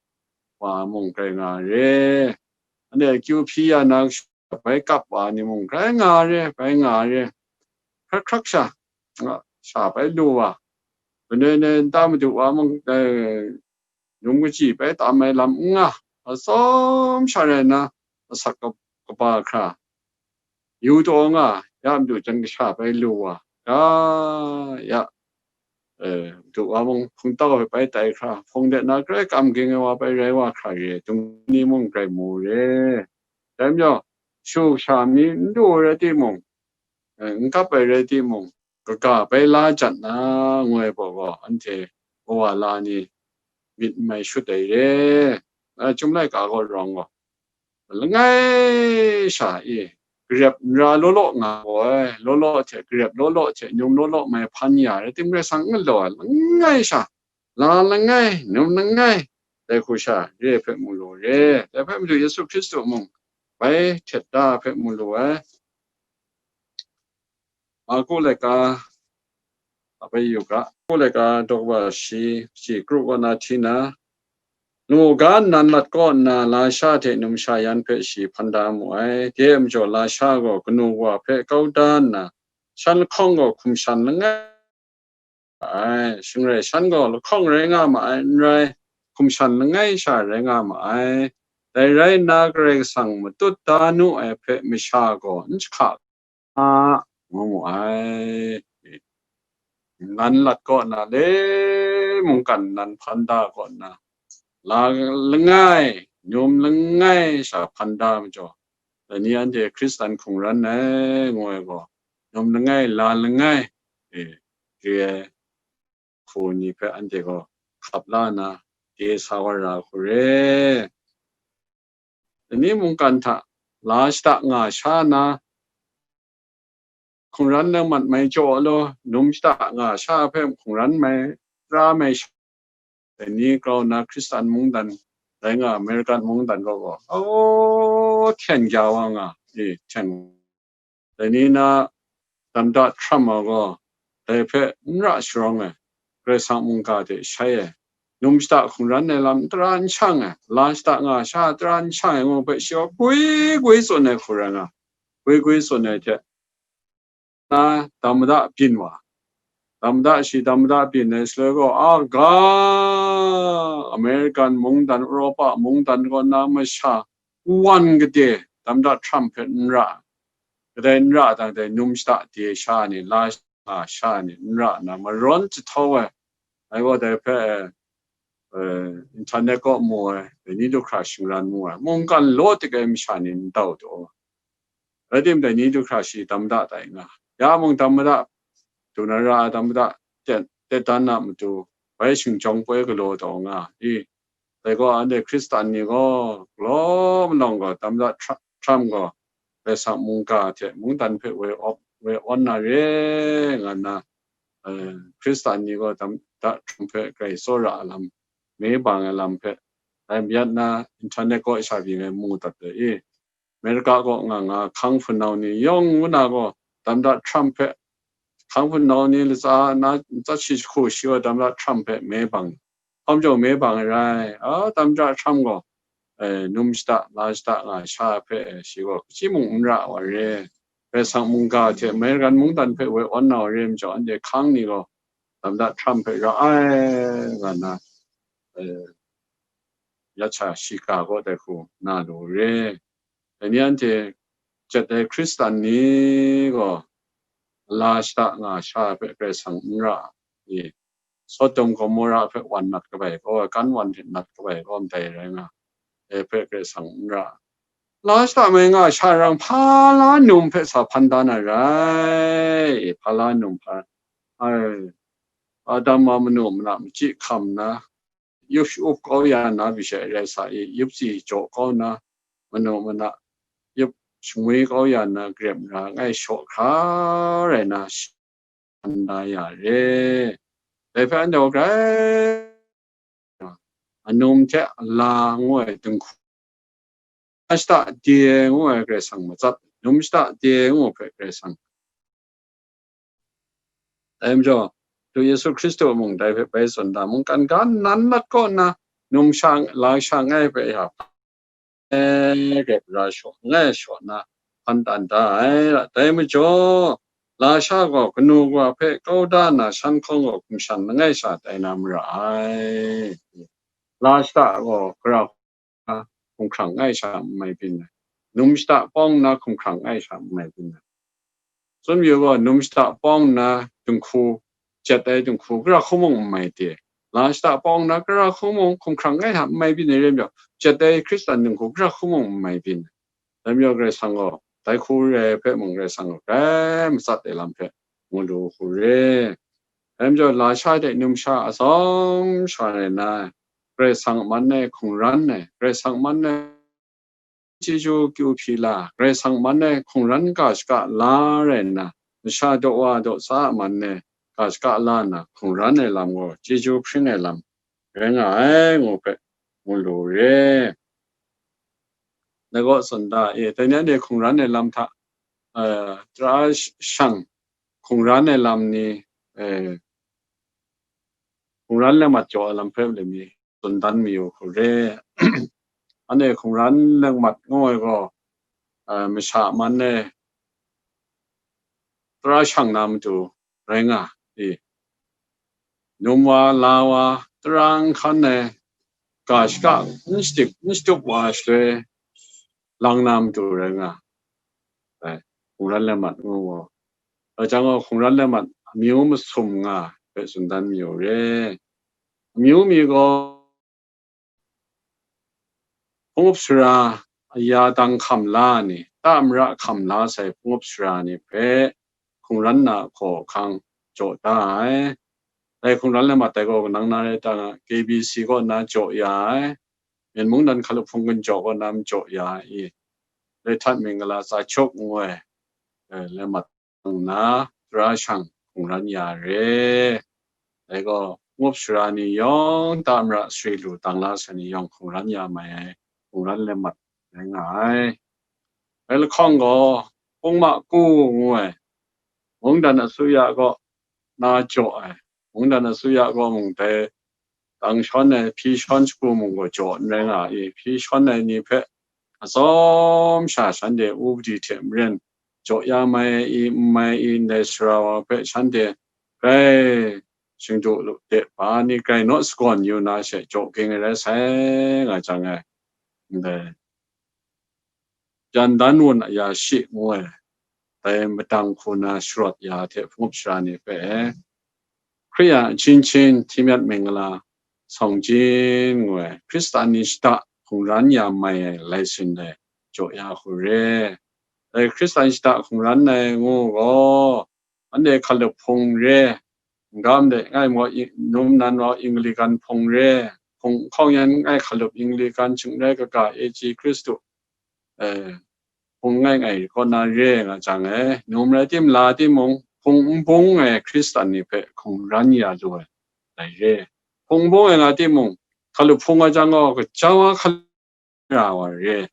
wa mung grai nga re. Anhte akyu hpyi ya na kashu bai kap wa ni mung grai nga re, bai nga re. Hkrak hkrak sha, nga, sha bai lu wa, manoi noi nta madu wa mung, eh, yum kaji bai tam ai lam n nga, atsawm sha rai nna, asak kaba hkra, yu taw nga, ya madu jan kasha bai lu wa, ya, ya, eh, madu wa mung hpungtau hpe bai tai hkra, hpung de na grai kam ging ai wa bai rai wa hkra re, dung ni mung grai mu re. Dai majaw, shu sha mi n du ai rai timung, eh, n kap ai rai timung, kaga bai la jat na, ngu ai gaw, anhte kawa la ni myit n mai shut ai re. A, Chyum laika gaw rawng gaw, langai sha e, garep n ra law law nga gaw ai, law law hte, garep law law hte, nyum law law mai hpan ya rai tim, Karai Kasang n galaw ai, langai sha, la langai, nyum langai, dai hku sha re hpe mu lu re. Dai hpe madu Yesu Hkristu mung bai htet da hpe mu lu ai. Marku laika, a bai yu ga, Marku laika daw kaba shi, shi kru kaw na hti na, lamu ga nnan mat kaw nna, lasha hte numsha yan hpe shi hpan da mu ai. Dai majaw lasha gaw kanu wa hpe kau da nna, shan lahkawng gaw hkum shan langai ai, shing rai shan gaw lahkawng rai nga ma ai, n rai, hkum shan langai sha rai nga ma ai. Dai rai nna, Karai Kasang matut da nu ai hpe masha gaw n jahka a, ngu mu ai. Nan lat kaw na le, mungkan nan hpan da kaw na, la langai, num langai sha hpan da majaw, dai ni anhte Hkristan hkungran ai, ngu ai gaw, num langai, la langai, e, re ai hku ni hpe anhte gaw hkap la nna, de sa wa ra hku re. Dai ni mungkan hta la shada nga sha na, hkungran nang mat mai jaw law, num shada nga sha hpe hkungran mai, ra mai sha, dai ni grau nna Hkristan mungdan, rai nga American mungdan gaw gaw, aw, hten gya wa nga, e, hten. Dai ni na, Tamda Trump a gaw, dai hpe n ra sharawng ai, Karai Kasang mungga hte shai ai, num shada hkungran ai lam tara n shang ai, la shada nga sha tara n shang ai ngu hpe shi gaw gwi gwi tsun ai hku rai nga, gwi gwi tsun ai hte, na, Tamda byin wa, Tamda shi Tamda byin ai shaloi gaw, a ga, American mungdan, Europa mungdan kaw na masha wan gade Tamda Trump hpe n ra, kadai n ra dang dai num shada de sha ni, la sha sha ni n ra nna, marawn jahtau ai, ai gaw dai hpe, eh, internet kaw mu ai, dai ni du hkra shingran mu ai, mungkan law tik ai masha ni n dau taw. Rai timung, dai ni du hkra shi Tamda tai nga, ya mung Tamda, du na ra ai Tamda, tet, tet dan na matu, bai shingjawng poi galaw taw nga i, dai gaw anhte Hkristan ni gaw, galaw malawng gaw, Tamda Tra-, Trump gaw, Karai Kasang mungga hte mungdan hpe woi awp, woi awn na re, nga nna, eh, Hkristan ni gaw Tamda Trump hpe grai tsawra ai lam, me bang ai lam hpe, dai mayat na internet kaw sha pyi ngai mu dat ai i, America kaw nga nga hkang hpunau ni yawng ngu na gaw, Tamda Trump hpe, hkang hpunau ni latsa na, latsa shi jahku shi wa Tamda Trump hpe me bang, hkawm jaw me bang ai rai, a, Tamda Trump gaw, eh, num shada, la shada nga sha hpe, eh, shi gaw hpaji mung n ra wa re. Karai Kasang mungga hte American mungdan hpe woi awn na wa re majaw, anhte hkang ni gaw Tamda Trump hpe ra ai, nga nna, eh, ya cha shiga gaw dai hku na lu re. Dai ni anhte jet ai Hkristan ni gaw la shada nga sha hpe Karai Kasang n ra i, Sodom Gomora hpe wan nat kabai gaw, kan wan hte nat kabai gaw ndai rai nga, e hpe Karai Kasang n ra. La shada mai nga sha rang hpa la num hpe sa hpan da na rai, hpa la num hpa, ai, Adam a manu mana machyi hkam nna, yup sha-up kau ya na, bishai rai sa i, yup tsi jaw kau na, manu mana yup shamwi kau ya na, grep mara ngai shaw hkra rai na, shi-, na ya re. Dai hpe anhte gaw grai, anum hte ala ngu ai dinghku, shada de ngu ai Karai Kasang matsat, num shada de ngu hpe Karai Kasang. Dai majaw, Hkristu Yesu Hkristu mung dai hpe bai tsun da, mungkan ga nan lat kaw nna, num sha, la sha ngai hpe ya, e, grep ra shaw, ngai shaw na, hpan dan da ai. Dai majaw, la sha gaw kanu kawa hpe kau da nna, shan hkawng gaw hkum shan langai sha tai na mara ai. La shada gaw gara hkumhkrang ai sha n mai byin ai, num shada pawng nna hkumhkrang ai sha n mai byin ai. Tsun mayu gaw, num shada pawng nna dinghku, jet ai dinghku, gara hku mung n mai de. La shada pawng nna gara hku mung hkumhkrang ai sha n mai byin ai rai majaw, jet ai Hkristan dinghku gara hku mung n mai byin ai. Dai majaw Karai Kasang gaw dai hku re ai hpe mung Karai Kasang gaw grai matsat ai lam hpe mu lu hku re. Dai majaw, la sha hte num sha atsawm sha rai nna, Karai Kasang a man e hkungran ai, Karai Kasang a man e chyeju kyu hpyi la, Karai Kasang a man e hkungran ga shaka la rai nna, masha daw wa daw sa a man e ga shaka la nna, hkungran ai lam gaw chyeju hpring ai lam rai nga ai, ngu hpe mu lu re. Dai gaw tsun da, e, dai ni anhte hkungran ai lam hta, e, tara sh-, shang hkungran ai lam ni, e, hkungran lengmat jaw ai lam hpe lemi tsun dan mayu hku re. Anhte hkungran lengmat ngu ai gaw, e, masha a man e tara shang na matu rai nga i, num wa, la wa, tara nhkan ai, ga shaka n shadik, n shatup wa shaloi, lang na matu rai nga ai, hkungran le mat ngu gaw. Dai jang gaw hkungran le mat amyu masum nga hpe tsun dan mayu re. Amyu mi gaw, hpung up sara aya dang hkam la ni, ta mara hkam la sai hpung up sara ni hpe hkungran na hkaw hkang jaw da ai. Dai hkungran le mat dai gaw kanang na rai ta nga, K B C kaw na jaw ya ai, Myen mungdan hkalup hpung gun jaw kaw na jaw ya ai i, Lehtat Mingala Tsa Hkyuk ngu ai, eh, le mat nna, tara shang hkungran ya re. Dai gaw, hpung up sara ni yawng, ta mara sari lu dang la sai ni yawng hkungran ya mai ai, hkungran le mat rai nga ai. Dai lahkawng gaw, Pungma Ku ngu ai, mungdan asuya kaw na jaw ai, mungdan asuya kaw mung dai dang shawn ai, hpyi shawn shagu mung gaw jaw n rai nga i, hpyi shawn ai ni hpe atsawm sha shanhte upadi hte maren jaw ya mai i, n mai i, ndai sara wa hpe shanhte grai shingdu lu de, ba ni grai naw sagawn yu na she jaw ging ai rai sai, nga jang ai. Ndai Byan Dan Wun Aya Shi ngu ai, dai madang hku na sharawt ya hte hpung up sara ni hpe, Hkristu a Chinchin Hti Myat Mingala Sawng Jin ngu ai, Hkristan ni shada hkungran ya mai ai lai sin dai jaw ya hku re. Dai Hkristan shada hkungran ai ngu gaw, anhte hkalup hpung re, n ga ndai ngai maw, i-, num nan maw, Anglikan hpung re, hpung hkawng yan ngai hkalup Anglikan chying rai kaga, A G Hkristu, eh, hpung ngai ngai kaw na re nga jang e, num rai tim, la timung, hpung n bung ai Hkristan ni hpe hkungran ya lu ai, dai re. Hpung n bung ai nga timung, hkalup hpung wa jang gaw, kaja wa hkalup ra wa re.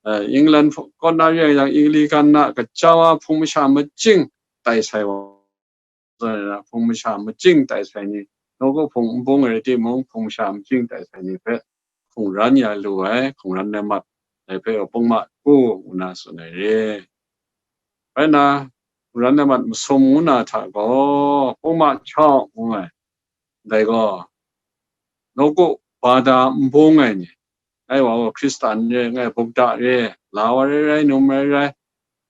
Eh, England hpung kaw na re yang, Anglikan na kaja wa hpung masha majing tai sai wa, hpung masha majing tai sai ni, nawku hpung n bung ai rai timung, hpung masha majing tai sai ni hpe hkungran ya lu ai, hkungran le mat, dai hpe Pungma Ku ngu na tsun ai re. Rai nna, hkungran le mat masum ngu na hta gaw, Pungma Chau ngu ai, dai gaw, nawku bada n bung ai ni, ngai wa gaw Hkristan re, ngai Buddha re, la wa rai rai, num rai rai,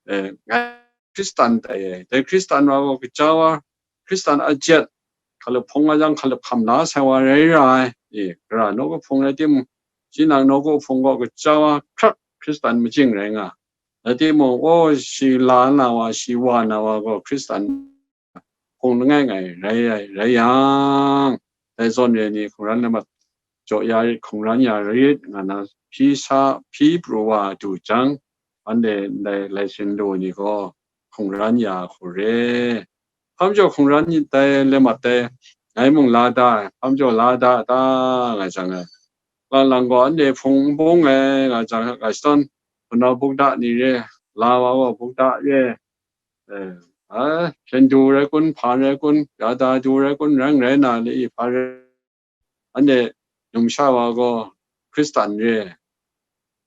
eh, ngai Hkristan tai ai. Dai Hkristan wa gaw kaja wa, Hkristan a jet, hkalup hpung wa jang hkalup hkam la sai wa rai ra ai. E, gara nawku hpung rai timung, shi nang nawku hpung gaw kaja wa hkrak Hkristan majing rai nga. Rai timung, o, shi la na wa, shi wa na wa gaw Hkristan hpung langai ngai rai, rai, rai yang, dai zawn re ni hkungran le mat jaw ya rit, hkungran ya rit nga na hpyi sa, hpyi pru wa du jang, anhte ndai lai sin lu ni gaw hkungran ya hku re. Hpa majaw hkungran dai le mat dai, ngai mung la da ai, hpa majaw la da ta nga jang ai. Lang lang gaw anhte hpung n bung ai nga jang ai, ga shadawn, hpunau Buddha ni re, la wa gaw Buddha re, eh, a, hpyen du rai kun, hpa rai kun, ya da du rai kun, rai n rai na le i hpa rai, anhte numsha wa gaw Hkristan re,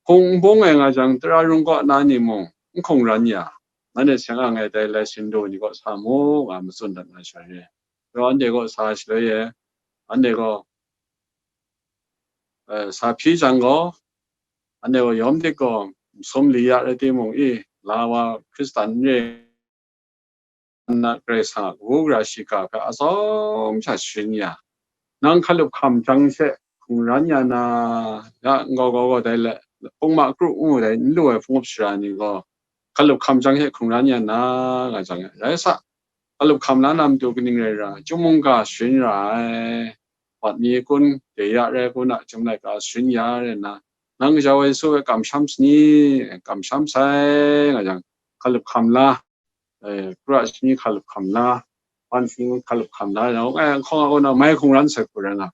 hpung n bung ai nga jang, tara rung kaw na ni mung n hkungran ya, nanhte seng ang ai dai lai sin lu ni kaw sa mu, nga matsun dat na sha re. Rau anhte kaw sa shaloi e, anhte gaw, eh, sa hpyi jang gaw, anhte gaw yawm dik gaw, masum li ya rai timung i, la wa Hkristan n re, na Karai Kasang a kabu gara shiga hpe atsawm sha sharin ya, nang hkalup hkam jang she hkungran ya na, ya n gau gau gau dai le, Pungma Kru ngu dai n lu ai hpung up sara ni gaw, hkalup hkam jang she hkungran ya na, nga jang, rai sa, hkalup hkam la na matu kaning rai ra, chyum mungga sharin ra ai, wat mi kun, dai ya rai kun a, chyum laika sharin ya rai nna, nang Gaja wa Yesu hpe kamsham sani, kamsham sai, nga jang, hkalup hkam la, eh, kura shani hkalup hkam la, ban shani hkalup hkam la, nang ngai hkawng a kaw na mai hkungran sai hku rai nga,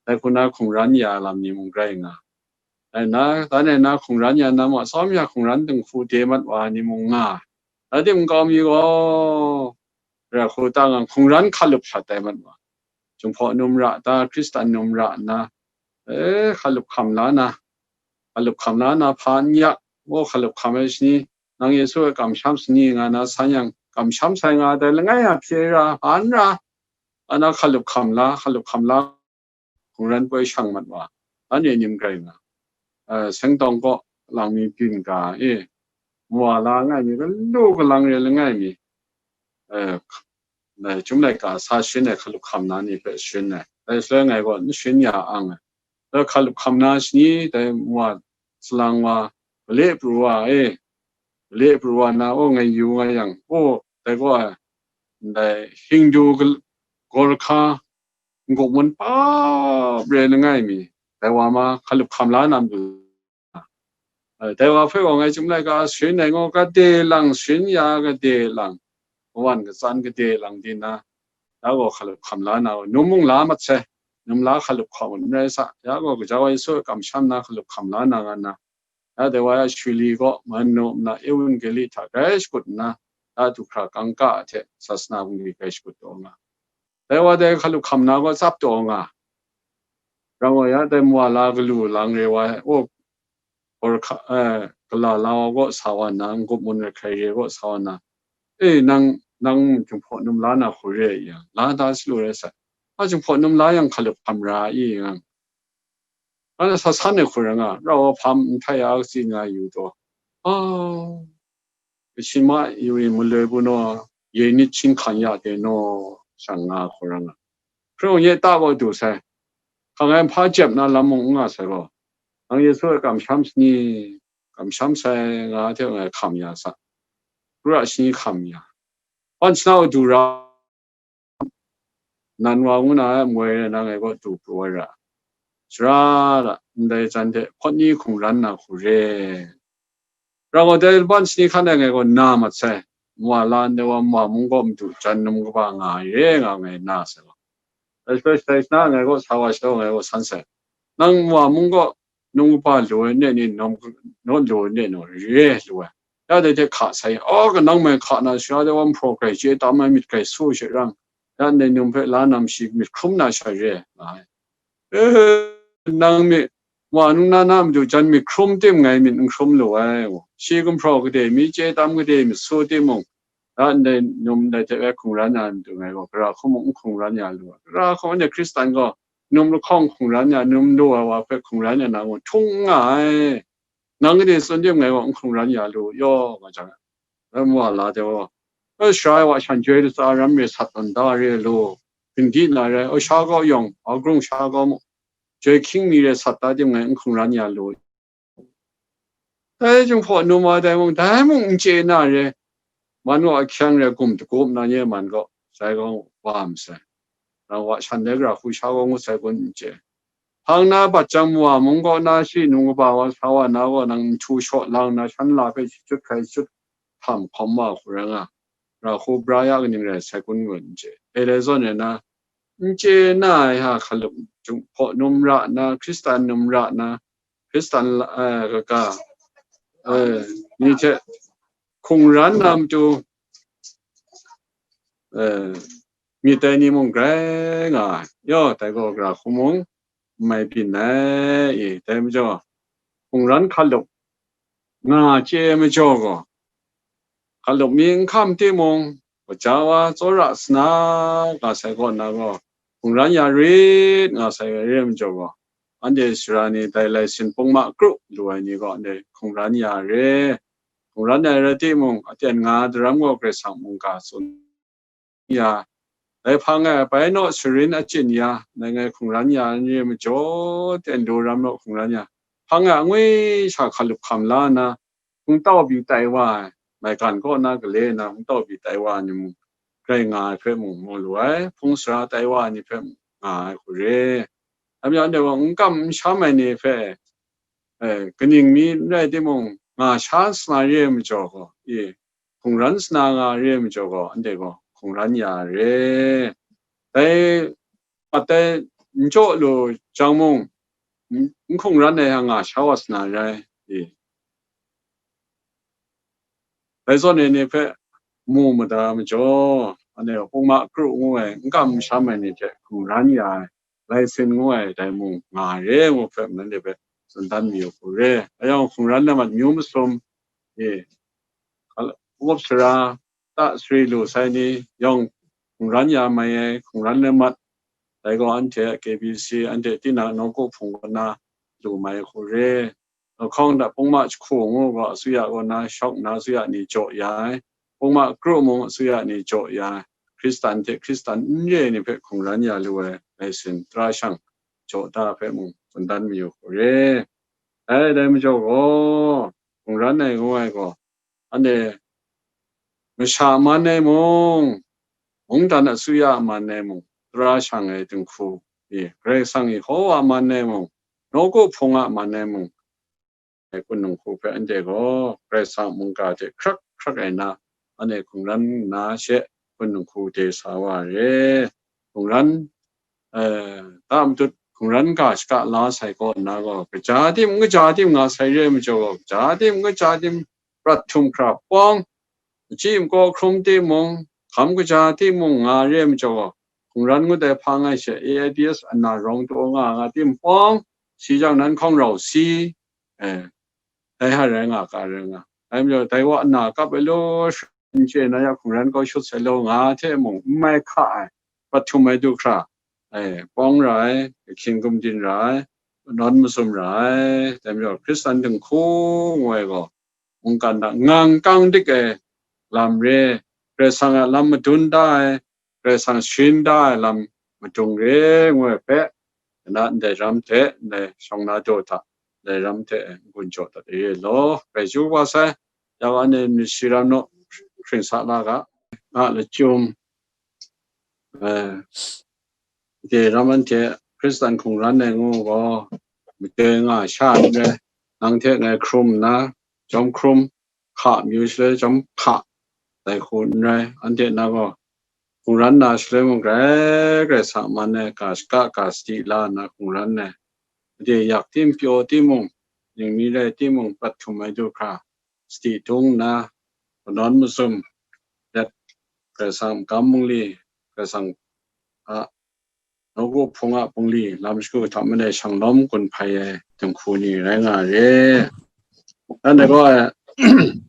dai hku na hkungran ya lam ni mung rai nga, dai na, dan e na hkungran ya na ma, tsawm ya hkungran dinghku de mat wa ni mung nga, dai tim nkau mi gaw, ra hku ta nga hkungran hkalup shat ai mat wa, Jinghpaw numra ta, Hkristan numra nna, eh, hkalup hkam la na, hkalup hkam la na, hpa n yak, o, hkalup hkam ai shani, nang Yesu e kamsham sani nga na san yang, kamsham sai nga dai langai a hpye ra, hpa n ra, Ana hkalup hkam la, hkalup hkam la, hkungran poi shang mat wa, anhte nim grai nga. Eh, seng tawng kaw lang mi byin ga e, mawa la ngai mi, galu galang re langai mi, eh, dai chyum laika sa sharin ai hkalup hkam na ni hpe sharin ai. Dai shaloi ngai gaw n sharin ya ang ai. Dai hkalup hkam na shani, dai mawa salang wa, gale pru wa e, gale pru wa na, o, ngai yu nga yang, o, dai gaw, ndai Hindu gal-, Gorkha, n-gup ngun pap re langai mi, dai wa ma hkalup hkam la na matu, eh, dai wa hpe gaw ngai chyum laika sharin ai ngaw, gade lang sharin ya, gade lang, kawan katsan gade lang di na, ya gaw hkalup hkam la na, num mung la mat sai, num la hkalup hkam n rai sa, ya gaw gaja wa Yesu a kamsham na hkalup hkam la na nga na, ya dai wa ya Shuli gaw Manu na Evangeli hta grai shakut nna, ya du hkra kangka hte sasana bungli grai shakut taw nga. Dai wa dai hkalup hkam na gaw tsap taw nga. Rang wa ya dai mawa la galu lang re wa, o, Gorkha, eh, gala la wa gaw sa wa nna, n-gup mun re hkrai re gaw sa wa nna, e, nang, nang Jinghpaw num la na hku re yang, la da salu rai sai. A Jinghpaw num la yang hkalup hkam ra i yang, anhte sa san ai hku rai nga, rau hpam nhtoi a katsi nga yu taw, a, ပျဉ်းမယူရင် မလွယ်ဘူးနော်, ရေနစ်ချင်းခံရတယ်နော်, shang nga hku rai nga. Hpring ye ta gaw du sai, hkang ai hpa jep na lam mung n nga sai gaw, nang Yesu e kamsham sani, kamsham sai nga hte ngai hkam ya sa, kru ra shani hkam ya, pan shana wa du ra, nan wa ngu na ai moi rai na ngai gaw du pru ai ra, sara ra, ndai jan hte hpawt ni hkungran na hku re. Rau wa dai laban shani hkan ai ngai gaw na mat sai, mawa la ndai wa mawa mung gaw madu jan num kaba nga ai re nga ngai na sai gaw, dai shaloi shatai shana ngai gaw sa wa shadaw ngai gaw san sai, nang mawa mung gaw num kaba lu ai ne ni, naw lu ai ne naw re lu ai, ya dai hte hka sai, aw, kanang mai hka na sha dai wa nhpraw grai chye tam ai myit grai su she rang, ya ndai num hpe la nam shi myit hkrum na sha re nga ai. E, nang mi, wa nung na na madu jan myit hkrum tim ngai myit n hkrum lu ai, shi gumhpraw gade mi chye tam gade mi su timung, ya ndai num dai hte bai hkungran ya madu ngai gaw, gara hku mung n hkungran ya lu ai. Gara hku anhte Hkristan gaw num lahkawng hkungran ya, num lu ai wa hpe hkungran ya na mung htung n nga ai. Nang gade tsun tim ngai gaw n hkungran ya lu yaw nga jang, ram wa la de gaw, e, sara ai wa shan joi latsa ram re sat tawn da re lu, gindi na rai, o, sha gaw yawng, a grung sha gaw mu, joi hkying mi re sat da tim ngai n hkungran ya lu. Dai Jinghpaw num wa dai mung, dai mung n chye na re, man gaw ahkyang re gum dagup na nye man gaw, sai gaw wa masai. Rang wa shan dai gara hku sha gaw ngut sai kun n chye. Hpang na bat jang mawa mung kaw na shi num kaba wa sa wa na gaw nang nhtu shaw lang na shan la hpe shachyut hkrai shachyut htam hkawm wa hku rai nga, ra hku bra ya kaning rai sai kun ngut n chye. E lai zawn e na, n chye na ai ha hkalup, Jinghpaw num ra nna, Hkristan num ra nna, Hkristan la-, eh, kaga, eh, ni hte hkungran na matu, eh, myit ai ni mung grai nga ai. Yaw, dai gaw gara hku mung n mai byin ai, i, dai majaw, hkungran hkalup nga chye ai majaw gaw, hkalup mi n hkam timung, gaja wa tsawra sana nga sai kaw na gaw, hkungran ya rit nga sai re ai majaw gaw, anhte sara ni dai lai sin pung ma kru lu ai ni gaw, anhte hkungran ya re. Hkungran ai rai timung, aten nga daram gaw Karai Kasang mungga tsun ya, dai hpang e bai naw sharin achyin ya, ngai ngai hkungran ya n re majaw, ten daram naw hkungran ya, hpang e angwi sha hkalup hkam la nna, hpung tau pyi tai wa ai, maigan kaw na gale nna hpung tau pyi tai wa ai ni mung, grai nga ai hpe mung mu lu ai, hpung sara tai wa ai ni hpe mung nga ai hku re. Dai majaw, anhte gaw n kam n sham ai ni hpe, eh, kaning mi n rai timung, nga sha sana re ai majaw gaw, e, hkungran sana nga re ai majaw gaw, anhte gaw hkungran ya re. Dai, atai n jaw lu jang mung, n, n hkungran ai hta nga sha wa sana rai, e. Dai zawn e ni hpe mu mada majaw, anhte gaw pungma kru ngu ai, n kam n sham ai ni hte hkungran ya ai, lai sin ngu ai, dai mung nga re ngu hpe nanhte hpe tsun dan mayu hku re. Ayawng hkungran na mat myu masum, e, hkungwp sara, ta sari lu sai ni, yawng hkungran ya mai ai, hkungran le mat, dai gaw anhte a K B C, anhte tinang nawku hpung kaw na lu mai hku re. Lahkawng hta pungma jahku ngu gaw, asuya kaw na shawk nna asuya ni jaw ya ai, pungma kru mung asuya ni jaw ya ai, Hkristan hte Hkristan n re ai ni hpe hkungran ya lu ai, dai sin tara shang jaw da hpe mung tsun dan mayu hku re. Dai, dai majaw gaw, hkungran ai ngu ai gaw, anhte masha man ai mung, mungdan asuya a man ai mung, tara shang ai dinghku, i, Karai Kasang Yehowa a man ai mung, nawku hpung a man ai mung, ai hpung dinghku hpe anhte gaw Karai Kasang mungga hte hkrak hkrak ai na, anhte hkungran nna she hpung dinghku de sa wa re. Hkungran, eh, ta matut hkungran ga shaka la sai kaw nna gaw, kaja tim, kaja tim nga sai re ai majaw gaw, kaja tim, kaja tim prat htum hkra pawng, machyi makaw hkrum timung, hkam kaja timung nga re ai majaw gaw, hkungran ngut ai hpa ngai she, A I D S ana rawng taw nga nga tim pawng, si jang nan hkawng rau si, eh, dai hta rai nga, ka rai nga. Dai majaw, dai wa ana kap ai law, n chye na ya hkungran kau shut sai law nga hte mung, n mai hka ai, prat htum ai du hkra, eh, pawng ra ai, ahkying gumdin ra ai, nawn masum ra ai, dai majaw, Hkristan dinghku ngu ai gaw, mungkan hta ngang kang dik ai lam re, Karai Kasang a lam madun da ai, Karai Kasang sharin da ai lam madung re ngu ai hpe, na ndai ram hte, ndai shawng na daw hta, ndai ram hte n-gun jaw dat e law, rai chyu wa sai, ya wa ni myit shi ram naw, hpring sa la ga, a lachyum, eh, de ram anhte Hkristan hkungran ai ngu gaw, madoi nga sha n rai, nang hte ngai hkrum nna, jawm hkrum, hka mayu shaloi jawm hka, dai hku n rai, anhte na gaw, hkungran na shaloi mung grai, Karai Kasang a man ai ga shaka ga sadi la nna hkungran ai, made yak tim pyaw timung, ningmi rai timung, prat htum ai du hkra, sadi dung nna, kanawn masum let, Karai Kasang a magam bungli, Karai Kasang a nawku hpung a bungli, lam shagu hta manai shanglawm gun hpai ai dinghku ni rai nga re. Anhte gaw,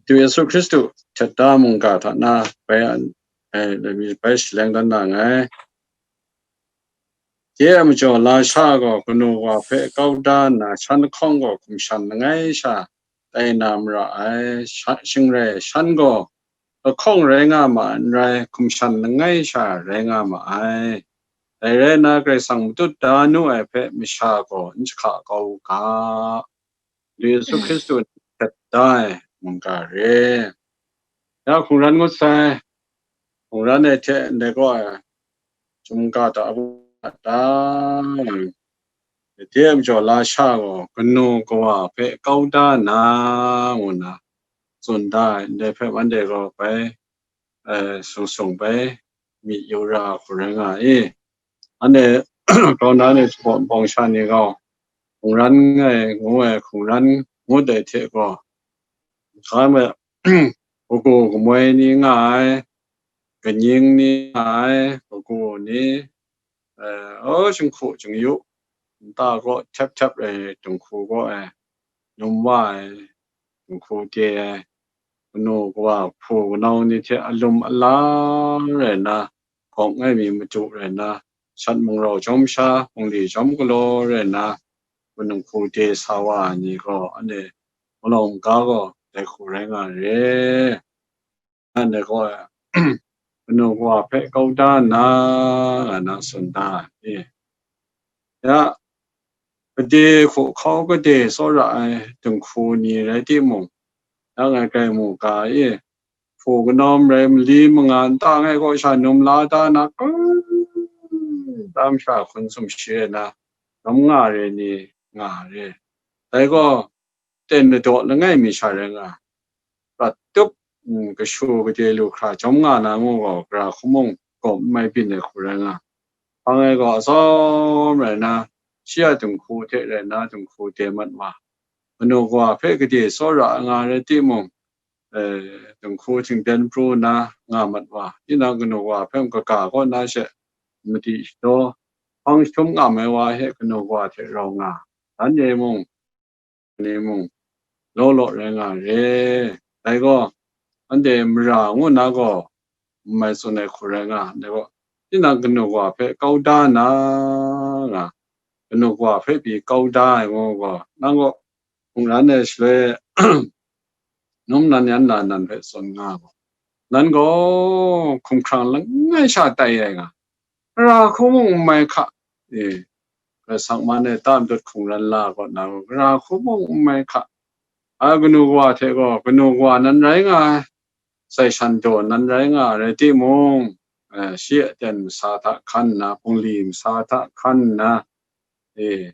Yesu Hkristu htet da mungga hta na bai, eh, bai shaleng dan na nngai. De a majaw lasha gaw kanu wa hpe kau da nna, shan lahkawng gaw hkum shan langai sha tai na mara ai, sha-, shing rai, shan gaw lahkawng rai nga ma ai n rai, hkum shan langai sha rai nga ma ai. Dai rai nna, Karai Kasang matut da nu ai hpe masha gaw n jahka kau u ga. Yesu Hkristu htet da ai mungga re. Ya hkungran ngut sai, hkungran ai hte ndai gaw ai, chyum ga ta, abu ga ta, de a majaw lasha gaw kanu kawa hpe kau da na, ngu nna tsun da ai, ndai hpe anhte gaw bai, eh, sung sung bai myit yu ra hku rai nga i. Anhte grau na ni hpawng sha ni gaw, hkungran ai ngu ai, hkungran ngut ai hte gaw, hkam ai, kagu kamoi ni nga ai, kanying ni nga ai, kagu ni, eh, o, jinghku jingyu, nta gaw htep htep ai dinghku gaw ai, num wa ai, dinghku de ai, kanu kawa hpu kanau ni hte alum ala rai nna, hkawk ngai mi madu rai nna, shat mungrau jawm sha, hpungli jawm galaw rai nna, dinghku de sa wa ai ni gaw, anhte malawng ga gaw dai hku rai nga re. Anhte gaw, kanu kawa hpe kau da nna, nga na tsun da ai. Ya, gade hku hkau gade tsawra ai dinghku ni rai timung, ya ngai grai mu ga e, hpu kanawm rai, mali manga nta ngai kaw sha num la da na, tam sha hkun sumshi ai na, ram nga re ni nga re. Dai gaw, ten ladaw langai mi sha rai nga, prat tup, mm, kashu gade lu hkra jawm nga na ngu gaw, gara hkumung gaw n mai byin ai hku rai nga. Hpang ai gaw atsawm rai nna, shi a dinghku hte rai nna dinghku de mat wa, kanu kawa hpe gade tsawra nga rai timung, eh, dinghku htingden pru nna nga mat wa, tinang kanu kawa hpe mung kaga kaw na she madi shadaw, hpang jahtum ngam ai wa hte kanu kawa hte rau nga, dan e mung, ni mung, law law rai nga re. Dai gaw, anhte mara ngu na gaw, n mai tsun ai hku rai nga, dai gaw, tinang kanu kawa hpe kau da na, nga, kanu kawa hpe pyi kau da ai ngu gaw, nang gaw hkungran ai shaloi num nan yan na nan hpe tsun nga gaw, nan gaw hkumhkrang langai sha tai ai nga, gara hku mung n mai hka, e, Karai Kasang man e ta madat hkungran la kaw na gaw, gara hku mung n mai hka. A kanu kawa hte gaw, kanu kawa nan rai nga ai, sai shan daw nan rai nga ai rai timung, eh, shi a ten masa hta hkan nna, bungli masa hta hkan nna, e,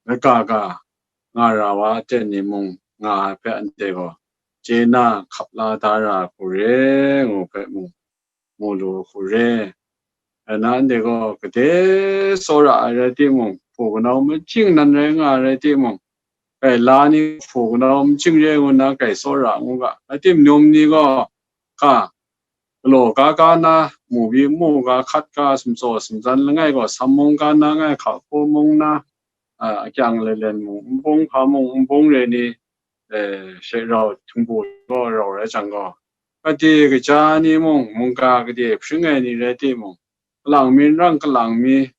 laga ga nga ra wa a ten ni mung nga ai hpe anhte gaw chye na hkap la da ra hku re, ngu hpe mung mu lu hku re. Nna anhte gaw gade tsawra ai rai timung, hpu kanau majing nan rai nga ai rai timung, kai la ni hpu kanau majing re ngu nna kai tsawra ngu ga, rai tim, num ni gaw, hka, galaw ga ga na, mu bi mu ga hkat ga, sumtsaw sumtsan langai gaw, sam mung ga na ngai, hka hku mung na, a, akyang lalen mung, nbung hpa mung, nbung re ni, eh, she rau htingbu gaw rau rai jang gaw, gade kaja ni mung, mungga gade hpring ai ni rai timung, kalang mi n rang, kalang mi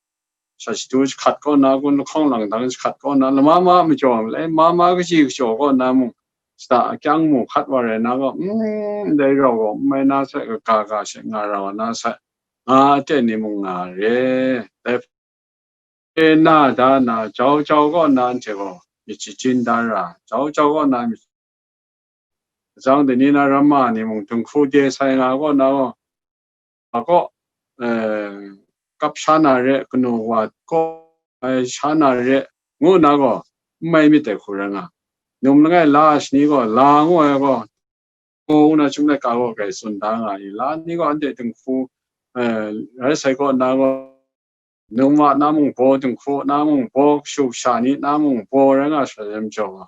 sha shadu jahkat kaw na, gun lahkawng lang dang jahkat kaw na, lama ma majaw, lai ma ma kaji kajaw kaw na mung, shada akyang mu hkat wa rai na gaw, mm, ndai rau gaw n mai na sai, kaga ga she nga rau na sai, nga a ten ni mung nga re. Dai hpe na da na, jau jau kaw na anhte gaw myit shachin da ra, jau jau kaw na myit, jang dai ni na ramma ni mung, dinghku de sai nga kaw na gaw, a kaw, eh, kap sha na re, kanu wa kaw ai sha na re, ngu na gaw, n mai myit dai hku rai nga. Num langai la shani gaw, la ngu ai gaw, ngu na chyum laika gaw kai tsun da nga i, la ni gaw anhte dinghku, eh, rai sai kaw na gaw, num wa na mung baw, dinghku na mung baw, kashu kasha ni na mung baw rai nga sai majaw,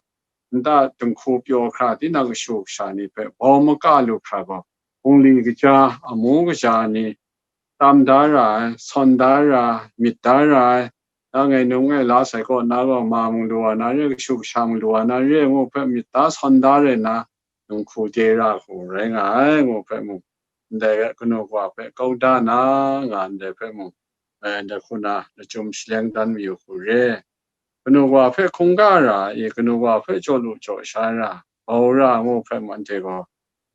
nta dinghku pyaw hkra tinang kashu kasha ni hpe bau maka lu hkra gaw, bungli kaja, amu kaja ni, tam da ra ai, sawn da ra ai, myit da ra ai, dang e num e la sai kaw na gaw, ma mung lu wa na re, kashu kasha mung lu wa na re, ngu hpe myit da sawn da re na, dinghku de ra hku rai nga ai, ngu hpe mung, ndai kanu kawa hpe kau da na, nga ndai hpe mung, eh, ndai hku na lachyum shaleng dan mayu hku re. Kanu kawa hpe hkungga ra ai, kanu kawa hpe jaw lu jaw sha ra, bau ra, ngu hpe mung anhte gaw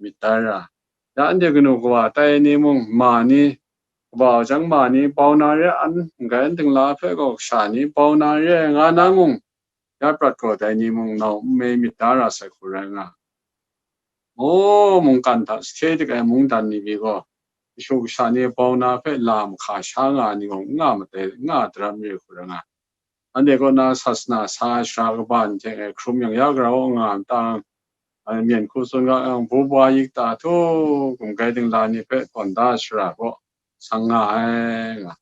myit da ra. Ya anhte kanu kawa tai ni mung, ma ni, kabau jang ma ni bau na re, an n-gai an dingla hpe gaw kasha ni bau na re, nga na mung, ya prat gaw dai ni mung nau n mai myit da ra sai hku rai nga. O, mungkan hta sahte dik ai mungdan ni pyi gaw, kashu kasha ni bau na hpe la mahka sha nga ai ni gaw n nga matai, n nga daram re hku rai nga. Anhte kaw na sasana sa ai sara kaba ni hte ngai hkrum yang ya grau nga ai, myen hku tsun ga yang, buba yikta htu, gumgai dingla ni hpe tawn da ai sara kaw sang nga ai nga.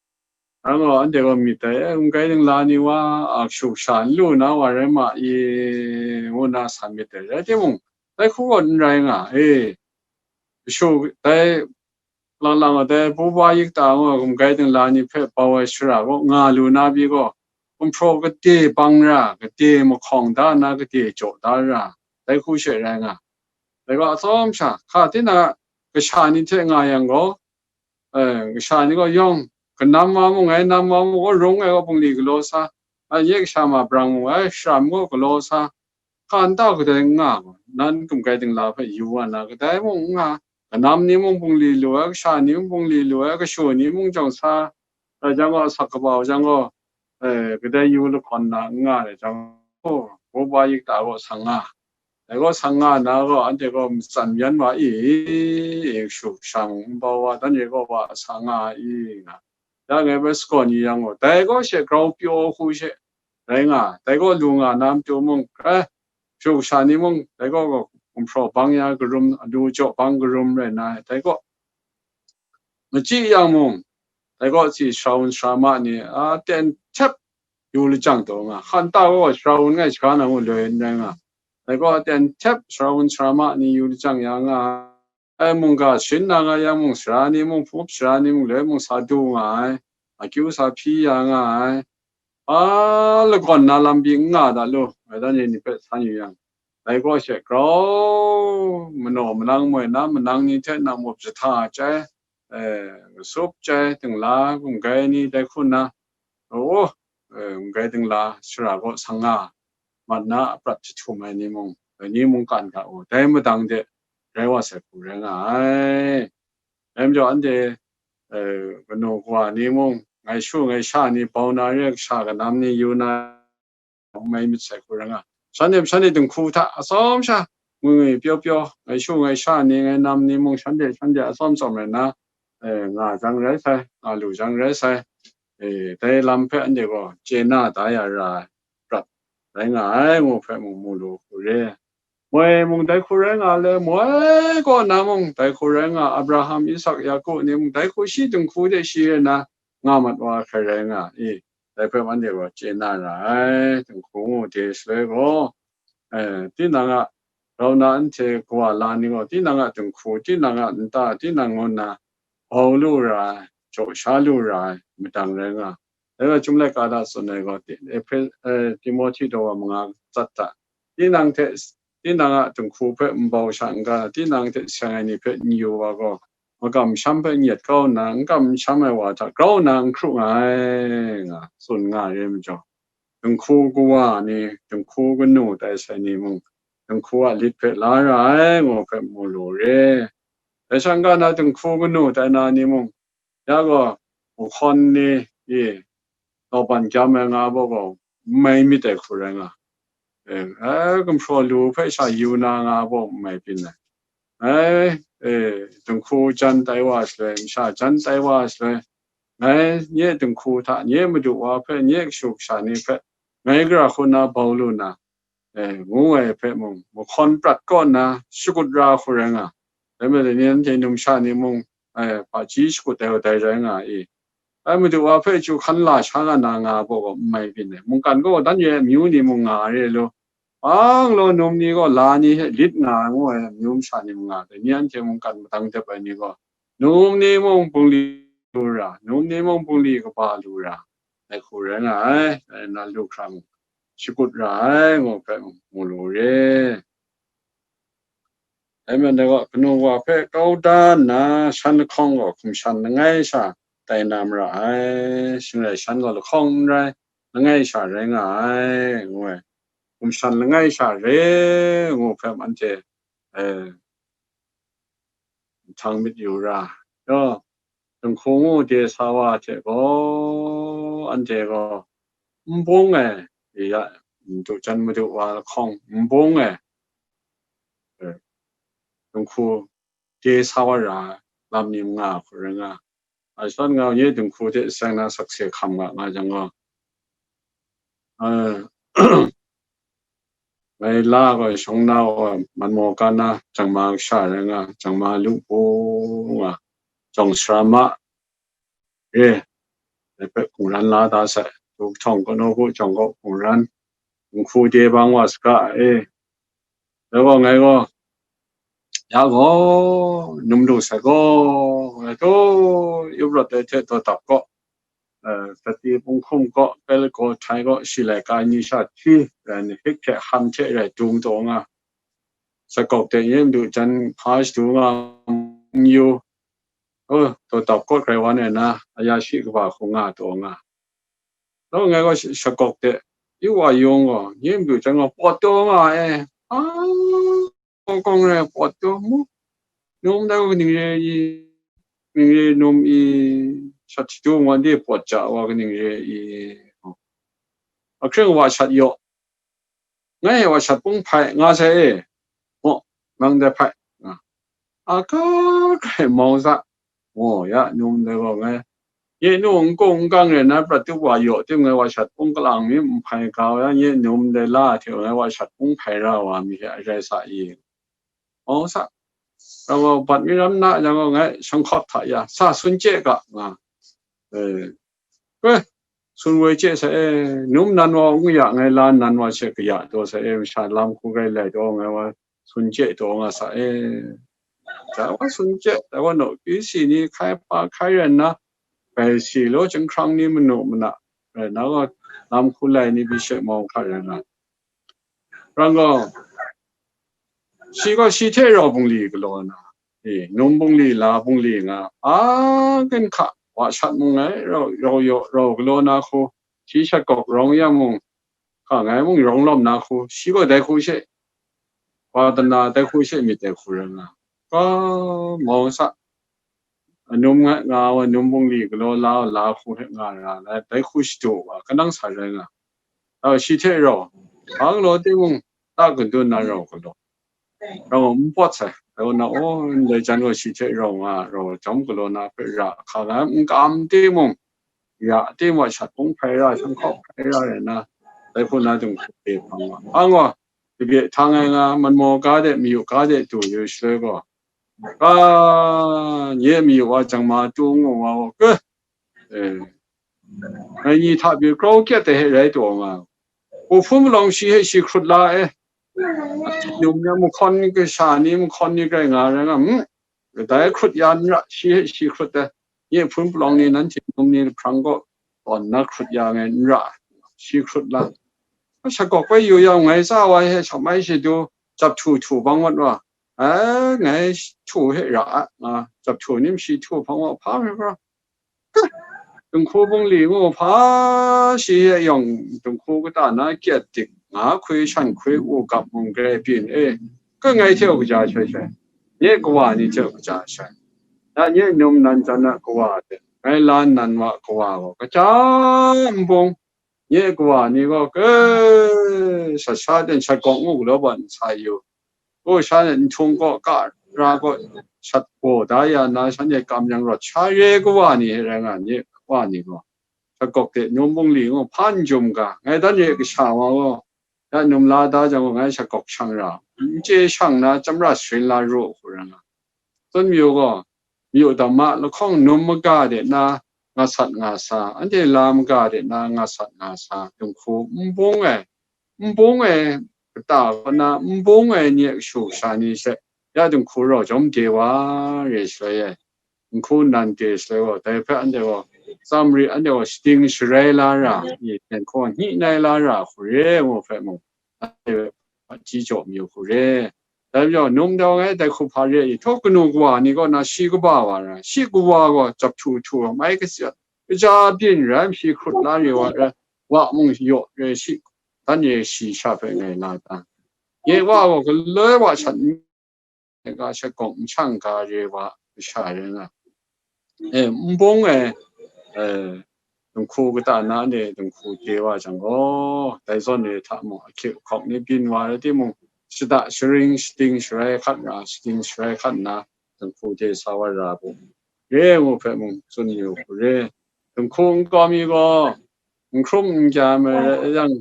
Nang gaw anhte gaw myit dai, e, gumgai dingla ni wa, a, kashu kasha n lu na wa rai ma i, ngu nna san myit dai. Rai timung, dai hku gaw n rai nga, e, kashu, dai lang lang a, dai buba yikta ngu ai gumgai dingla ni hpe bau ai sara gaw nga lu na pyi gaw, gumhpraw gade bang ra, gade mahkawng da nna gade jaw da ra, dai hku she rai nga. Dai gaw atsawm sha, hka tinang a kasha ni hte nga yang gaw, eh, kasha ni gaw yawng, kanam wa mung ngai, nam wa mung gaw, rung ai gaw bungli galaw sa, a, nye kasha ma brang mung ai, sharam gaw galaw sa, hka nta kadai n nga gaw, nan gumgai dingla hpe yu wa na, kadai mung n nga, kanam ni mung bungli lu ai, kasha ni mung bungli lu ai, kashu ni mung jawng sa, rai jang gaw, asak kabau jang gaw, eh, kadai yu lahkawn na n nga rai jang, oh, buba yikta gaw sang nga. Dai gaw sang nga na gaw, anhte gaw matsan yan wa i, shu shang n bau wa, dan re gaw wa sa nga i, nga. Ya ngai bai sagawn yu yang gaw, dai gaw she grau pyaw hku she rai nga, dai gaw lu nga na matu mung, eh, shu sha ni mung, dai gaw gumhpraw bang ya karum, lu jaw bang karum rai na, dai gaw machyi yang mung, dai gaw si sara wun sara ma ni, a, ten htep yu lajang taw nga, hkan ta gaw sara wun ngai shaga na ngu loi n rai nga, dai gaw ten htep sara wun sara ma ni yu lajang ya nga ai, mungga shin na nga yang mung, sara ni mung, hpung sara ni mung, loi mung sa du nga ai, akyu sa hpyi ya nga ai, a, lagawn na lam pyi n nga da lu, ngai dan ni hpe san yu yang, dai gaw she grau manaw manang moi na manang ni hte nang mup jahta chyai, eh, sup chyai, dingla gumgai ni dai hku na, o, eh, gumgai dingla shara gaw sang nga mat na aprat jahtum ai ni mung, dai ni mungkan hta u, dai madang de rai wa sai hku rai nga ai. Dai majaw anhte, eh, kanu kawa ni mung, ngai shu ngai sha ni bau na re, kasha kanam ni yu na, mai myit sai hku rai nga. Shanhte, shanhte dinghku hta atsawm sha, ngwi ngwi pyaw pyaw, ngai shu ngai sha ni, ngai nam ni mung, shanhte, shanhte atsawm tsawm rai na, eh, nga jang rai sai, nga lu jang rai sai. Eh, dai lam hpe anhte gaw chye na da ya ra ai prat rai nga ai, ngu hpe mung mu lu hku re. Moi mung dai hku rai nga le, moi kaw na mung dai hku rai nga, Abraham, Isak, Yaku ni mung dai hku shi dinghku de shi re na nga mat wa hkrai rai nga i, dai hpe anhte gaw chye na ra ai. Dinghku ngu de shaloi gaw, eh, tinang a rau na anhte kawa la ni gaw, tinang a dinghku, tinang a nta, tinang ngu nna bau lu ra ai, jaw sha lu ra ai madang rai nga. Dai gaw, Chyum Laika hta tsun ai gaw, Ti-, Ehpe-, eh, Timohti daw wa manga tsat hta, tinang hte, tinang a dinghku hpe nbau sha n-ga, tinang hte seng ai ni hpe n yu wa gaw, makam masham hpe n yet kau nna, n kam n sham ai wa hta grau nna n hkru nga ai, nga tsun nga ai majaw, dinghku kawa ni, dinghku kanu tai sai ni mung, dinghku a lit hpe la ra ai, ngu hpe mu lu re. Dai sha n-ga na dinghku kanu tai na ni mung, ya gaw, mahkawn ni, i, tawpan gyam ai nga baw gaw, n mai myit ai hku rai nga. Eh, eh, gumhpraw lu hpe sha yu na nga baw n mai byin ai. Ai, eh, dinghku jan tai wa shaloi, masha jan tai wa shaloi, ngai nye dinghku hta, nye madu wa hpe, nye kashu kasha ni hpe, ngai gara hku na bau lu na, eh, ngu ai hpe mung, mahkawn prat kaw nna shakut ra hku rai nga. Dai majaw, ni anhte numsha ni mung, eh, hpaji shakut ai wa dai rai nga i. Ai madu wa hpe chyu hkan la sha nga na nga baw gaw n mai byin ai. Mungkan gaw dan re ai amyu ni mung nga re lu. Ang law num ni gaw la ni hte lit nga ai ngu ai amyu masha ni mung nga ai. Ni anhte mungkan madang dep ai ni gaw, num ni mung bungli lu ra, num ni mung bungli kaba lu ra, ai hku rai nga ai, rai nna lu hkrang shakut ra ai, ngu hpe mu lu re. Dai majaw, kanu wa hpe kau da nna, shan lahkawng gaw hkum shan langai sha tai na mara ai, shing rai shan gaw lahkawng n rai, langai sha rai nga ai, ngu ai. Hkum shan langai sha re, ngu hpe anhte, eh, nhtang myit yu ra. Yaw, dinghku ngu de sa wa hte gaw, anhte gaw n bung ai, ya, madu jan madu wa lahkawng n bung ai, eh, dinghku de sa wa ra ai lam ni nga hku rai nga. A shadawn nga nye dinghku hte seng na sakse hkam nga nga jang gaw, eh, ngai la gaw shawng na gaw man maw ka na, jangma kasha rai nga, jangma lu pu nga, jawng sara ma re, dai hpe hkungran la da sai, du kahtawng kanu hku jawng gaw hkungran, dinghku de bang wa saga e. Dai gaw ngai gaw, ya gaw, num lu sai gaw, ngai gaw, Europe dai hte daw dap gaw, eh, Sati Punghkum gaw, Pelago Htai gaw, shi laika ni sha hti, eh, hik hte hkan hte rai dung taw nga, Shakawk de nye madu jan hpa shadu nga n yu, oh, daw dap kawt grai wan ai na, aya shi kaba hku nga taw nga. Law ngai gaw Shakawk de, yu wa yung gaw, nye madu jan gaw pawt taw nga e, a, kawng kawng rai pawt taw mu, num dai wa kaning re i, kaning re num i, shat shadu wan de pawt ja wa kaning re i, ahkring wa shat yaw, ngai wa shat pung hpai nga sai e, maw, nang dai hpai, a, a ka hkrai mau sa, maw, ya num dai gaw ngai, nye nu n kung n kang rai na prat tup wa yaw tim ngai wa shat pung kalang mi n hpai ga ya, nye num dai la hte ngai wa shat pung hpai ra wa mi hte a rai sa i, mau sa, rau bat mi ram na, yang gaw ngai shanghkawt hta ya, sa sun chye ga, nga, eh, Koi, sun woi chye sa e, num nan wa ung ya ngai la nan wa she kaya taw sa e, masha lam hku grai lai taw ngai wa sun chye taw nga sa e. Dai wa sun chye, dai wa naw pyi si ni hkai pa hkai rai nna, bai si law chyinghkrang ni manu mana rai nna gaw, lam hku lai ni bishop mau hkra rai nga. Rang gaw, Shi gaw shi hte rau bungli galaw na, e, num bungli, la bungli nga, a, kan hka, wa shat mung ngai, rau, rau yaw, rau galaw na hku, shi shat gawk rawng ya mung, hka ngai mung rawng lawm na hku, shi gaw dai hku she, wa dana dai hku she myit dai hku rai nga, ka mau sa, anum nga, nga wa, num bungli galaw la, la hku hte nga ra, dai hku shadu wa, kanang sa rai nga. Aw, shi hte rau, hpa galaw timung, ta kadun na rau galaw. Rau n pawt sai. Rau na, oh, ndai jan gaw shi hte rau nga, rau jawm galaw na hpe ra, hka nga n kam timung, ya timung, shat hpung hpai ra, shanghkawk hpai ra rai na, dai hku na dung hku hpe hpang wa. Ang wa, kabye htang ai nga, manmaw ga de, mayu ga de, du yu shaloi gaw, ka, nye mayu wa jang ma tu ngu wa, wa, ke, eh, ngai ni hta pyi grau kyet ai hte rai taw nga. Hku hpun palawng shi hte shi hkrut la e. Num ni mahkawn ni, kasha ni mahkawn ni grai nga rai nga, hmm? Kadai hkrut ya n ra, shi hte shi hkrut ai. Nye hpun palawng ni nanhte num ni hprang kaw tawn na hkrut ya ngai n ra, shi hkrut la. Shat gawk bai yu yang ngai tsa wa hte sha mai shadu, jap htu htu bang wat wa. Ai, ngai htu hte ra a, nga, jap htu nim shi htu hpang wa hpa mi pra. Dinghku bungli ngu hpa shi hte yawng dinghku kata na kyat dik, nga hkwi shan hkwi u gap mung grai byin e, ka ngai hte u kaja shai shai, nye kawa ni hte u kaja shai, ya nye num nan jan a kawa hte, ngai la nnan wa kawa gaw, kaja nbung, nye kawa ni gaw, ke, shat sha ten shat gawk ngu galaw bat n sa yu, ko sha nhtung kaw, ka ra kaw, shat gaw da ya na, shanhte kam yang rawt sha re kawa ni rai nga, nye wa ni gaw, shat gawk de num bungli ngu hpa n jum ga, ngai dan re kasha wa gaw, ya num la da jang gaw, ngai shat gawk shang ra, n chye shang na, chyamra sharin la ru hku rai nga. Tsun mayu gaw, mayu dam ma lahkawng num maga de na nga sat nga sa, anhte la maga de na nga sat nga sa, dinghku n bung ai, n bung ai kata kaw na, n bung ai nye kashu kasha ni she, ya dinghku rau jawm de wa re shaloi e, dinghku nan de shaloi gaw, dai hpe anhte gaw, tsam ri anhte gaw shading sharai la ra, i, hpyen hkaw hni nai la ra hku re ngu hpe mung, anhte hpe hpaji jaw mayu hku re. Dai majaw, num dau ai dai hku hpa re i, htaw kanu kawa ni kaw na shi kaba wa ra, shi kawa gaw jap htu htu mai kasi, kaja byin rai, shi hkrut la re wa rai, wa mung yaw re, shi dan re shi sha hpe ngai la ta. Nye wa gaw galoi wa shat n ga, shat gawk n shang ga re wa masha rai nga. E, n bung ai, e, dinghku kata na ni dinghku chye wa jang gaw, dai zawn ni hta mung ahkying ahkawk ni byin wa rai timung, shada sharing shading sharai hkat ra, shading sharai hkat nna, dinghku chye sa wa ra bu, re ngu hpe mung tsun yu hku re. Dinghku nkau mi gaw, n hkrum n kya ai rai yang,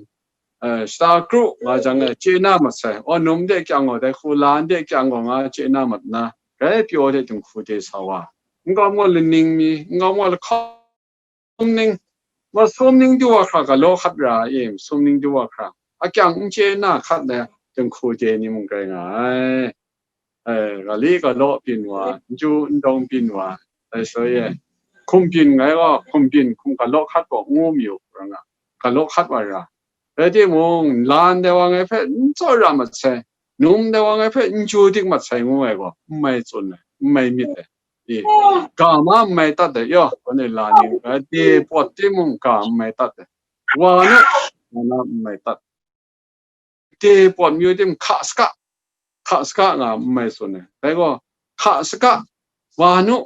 eh, shata kru nga jang e, chye na mat sai. Aw, num de kyang gaw, dai hku la de kyang gaw nga chye na mat nna, grai pyaw de dinghku de sa wa. N gaw maw laning mi, n gaw maw lahkawng ning, masum ning du wa hkra galaw hkat ra e, masum ning du wa hkra. Akyang n chye na hkat ai dinghku de ni mung grai nga ai. Eh, gali galaw byin wa, n chyu n dawng byin wa, dai shaloi e, hkum byin ngai gaw, hkum byin, hkum galaw hkat gaw, ngu mayu ra nga, galaw hkat wa ra. Rai timung, la ndai wa ngai hpe n tsawra mat sai, num ndai wa ngai hpe n chyu dik mat sai, ngu ai gaw, n mai tsun ai, n mai myit ai. I, ga ma n mai tat ai, yaw, kau ni la ni, eh, de pawt timung ga n mai tat ai. Wa nu, wa na n mai tat. De pawt mayu tim hka saka, hka saka nga n mai tsun ai. Dai gaw, hka saka, wa nu,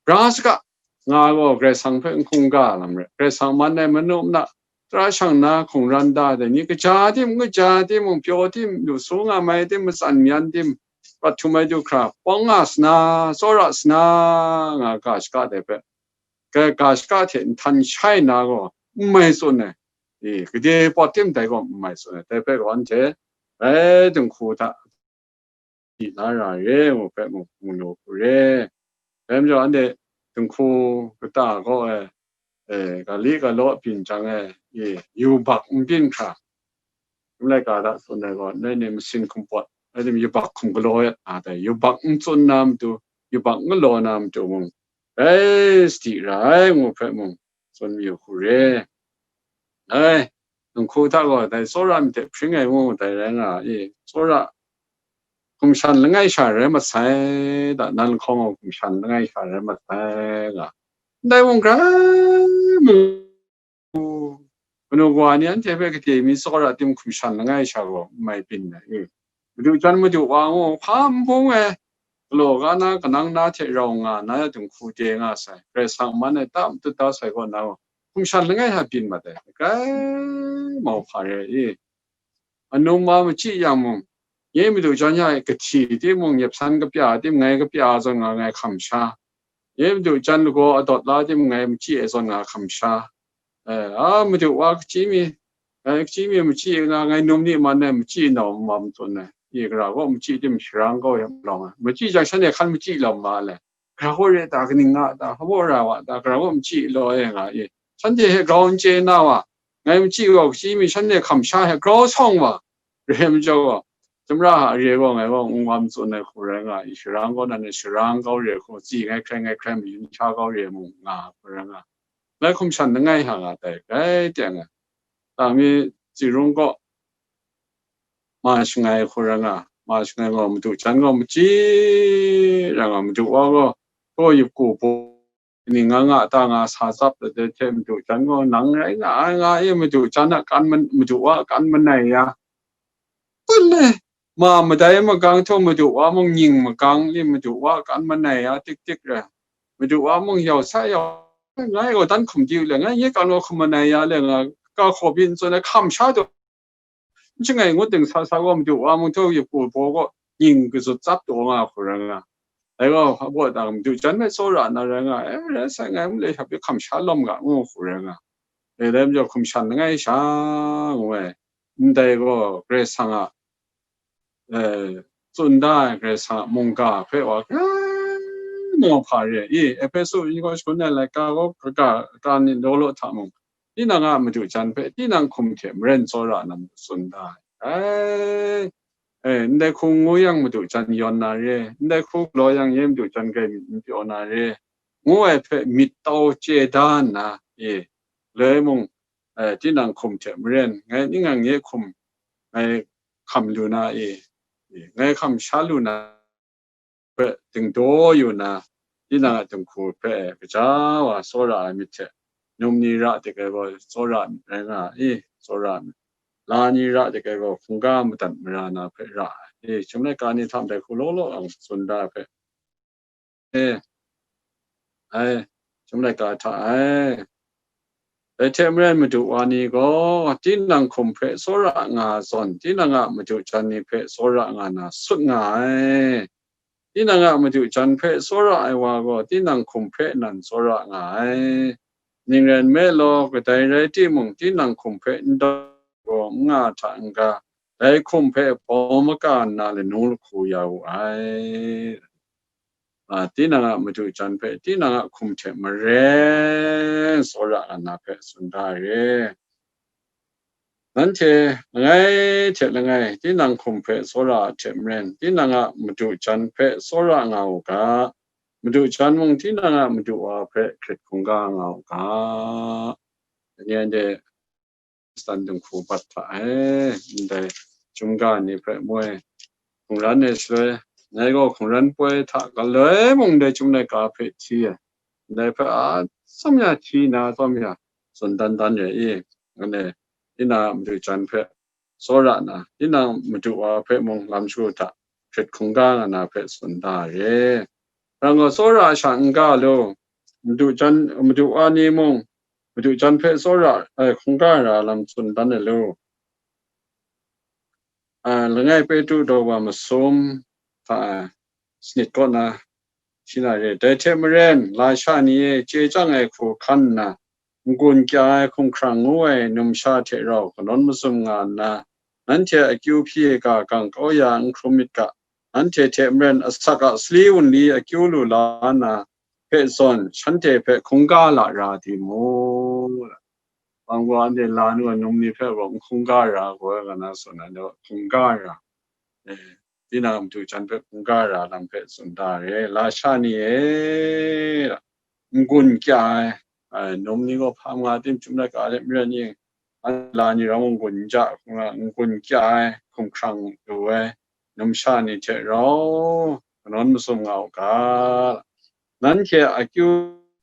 bra saka, nga gaw Karai Kasang hpe n hkungga lam rai. Karai Kasang man ai manu mana, tara shang na hkungran da ai ni, kaja tim, kaja tim, pyaw tim, lu su nga mai tim, matsan myan tim, prat htum ai du hkra, pawng nga sana, tsawra sana, nga ga shaka dai hpe, ga, ga shaka hte nhtan shai na gaw, n mai tsun ai. I, gade pawt tim dai gaw n mai tsun ai. Dai hpe gaw anhte, rai dinghku hta, di la ra re, ngu hpe mu, mu lu hku re. Dai majaw anhte dinghku kata gaw e, e, gali galaw byin jang e, e, yubak n byin hkra, Rum laika hta tsun ai gaw, ndai ni masin hkum pawt, rai tim yubak hkum galaw et, a, dai yubak n tsun na matu, yubak n galaw na matu mung, rai sadi ra ai, ngu hpe mung, tsun mayu hku re. Ai, dinghku hta gaw, dai tsawra myit hte hpring ai ngu, dai rai nga i, tsawra hkum shan langai sha rai masai, da, nan lahkawng gaw hkum shan langai sha rai masai, nga. Ndai mung hkrai mung, manu kawa ni anhte hpe gade mi tsawra tim hkum shan langai sha gaw n mai byin ai. Madu jan madu wa ngu hpa n bung ai, galaw ga na, kanang na hte rau nga na, dinghku de nga sai, Karai Kasang man ai ta matut da sai kaw na, hkum shan langai sha byin mat ai, grai mau hpa re i. Anum wa machyi yang mung, nye madu jan ya e kahti timung, nyep san kapya tim, ngai kapya zawn nga ngai hkam sha, nye madu jan lagaw adawt la tim, ngai machyi e zawn nga hkam sha, eh, a madu wa kachyi mi, ngai kachyi mi machyi nga, ngai num ni man ai machyi nau n wa matsun ai, i gara gaw machyi tim sharang kau yang lawng ai, machyi jang shanhte hkan machyi lawm ma le, gara gaw re ta, kaning nga ta, hpa baw ra wa ta, gara gaw machyi law e nga i, shanhte hte grau n chye na wa, ngai machyi gaw kachyi mi shanhte hkam sha hte grau sawng wa, re majaw gaw, Tamra hta re gaw ngai gaw n wa matsun ai hku rai nga i, sharang kaw nan e sharang kau re hku, tsi ngai hkrai ngai hkrai mayun sha kau re mung nga hku rai nga, ngai hkum shan langai sha nga tai, grai teng ai. Tang mi tsi rung kaw, ma shangai hku rai nga, ma shangai gaw madu jan gaw machyi rai nga, madu wa gaw, gaw yup ku baw, ning nga nga ta nga sa tsap ai hte madu jan gaw, nang rai nga ai nga e, madu jan a kan man-, madu wa a kan manai ya, kun e, ma madai magang htaw madu wa mung nying magang li, madu wa a kan manai ya tik tik rai, madu wa mung yau sa yau, ngai gaw dan hkum di u le, ngai nye kan gaw hkum manai ya le, nga ga hkaw byin tsun ai hkam sha taw, n shangai ngut ding sa sa gaw, madu wa mung htaw yup ku baw gaw, nying kazut tsap taw nga hku rai nga. Dai gaw, hpa baw dang madu jan hpe tsawra na rai nga, e, rai sai, ngai mung le shap hkam sha lawm ga, ngu hku rai nga. E, dai majaw hkum shan langai sha, ngu ai. Ndai gaw, Karai Kasang a, e, tsun da ai Karai Kasang a mungga hpe wa, e, maw hpa re i, Ehpesu ni gaw shagun ai laika gaw, kaga, ka ni law law hta mung, tinang a madu jan hpe tinang hkum hte maren tsawra na matu tsun da ai. Ai, e, ndai hku ngu yang madu jan yawn na re, ndai hku galaw yang nye madu jan grai myit n pyaw na re, ngu ai hpe myit tau chye da nna, e, loi mung, e, tinang hkum hte maren, ngai ning yang nye hkum ngai hkam lu na e, e, ngai hkam sha lu na, hpe dingdaw yu na, tinang a dinghku hpe gaja wa tsawra ai myit hte, num ni ra dik ai gaw tsawra myit rai nga i, tsawra myit, la ni ra dik ai gaw hkungga madat mara na hpe ra ai. E, chyum laika ni hta ndai hku law law ang tsun da ai hpe, e, ai, chyum laika hta ai. Dai hte maren madu wa ni gaw, tinang hkum hpe tsawra nga zawn, tinang a madu jan ni hpe tsawra nga na sut nga ai. Tinang a madu jan hpe tsawra ai wa gaw, tinang hkum hpe nan tsawra nga ai. Ning rai nme law, kadai rai timung, tinang hkum hpe n dau gaw n nga hta n-ga, dai hkum hpe bawm maka nna lanu lahku ya wu ai. A, tinang a madu jan hpe tinang a hkum hte maren tsawra nga na hpe tsun da ai re. Nanhte langai hte langai tinang hkum hpe tsawra ai hte maren, tinang a madu jan hpe tsawra nga u ga, madu jan mung tinang a madu wa hpe hkrit hkungga nga u ga. Anhte Khristan dinghku bat hta e, ndai chyum ga ni hpe moi hkungran ai shaloi, ngai gaw hkungran poi hta galoi mung ndai chyum laika hpe hti ai. Ndai hpe a tsawm ya hti na tsawm ya, tsun dan dan re i, anhte tinang a madu jan hpe tsawra na, tinang madu wa hpe mung lam shagu hta hkrit hkungga nga na hpe tsun da ai re. Nang gaw tsawra sha n ga lu, madu jan, madu wa ni mung, madu jan hpe tsawra ai hkungga ra lam tsun dan ai lu. A, langai Petru daw wa masum hta, a, sanit kaw na, shi na re. Dai hte maren, lasha ni e chye chyang ai hku hkan nna, n-gun kya ai hkumhkrang ngu ai numsha hte rau kanawn mazum nga nna, nanhte a akyu hpyi ai ga gang kau ya n hkrum myit ga, nanhte hte maren asak a sali wunli akyu lu la na hpe zawn, shanhte hpe hkungga lara di mu. Bang gaw anhte la nu ai num ni hpe gaw n hkungga ra gaw, nga na tsun ai, hkungga ra. E, tinang a madu jan hpe hkungga ra lam hpe tsun da ai re, lasha ni e, n-gun kya ai, ai, num ni gaw hpa nga tim, chyum laika hte maren ni, anhte la ni rau n-gun n ja, n-gun kya ai, hkumhkrang lu ai, numsha ni hte rau kanawn masum nga u ga. Nanhte akyu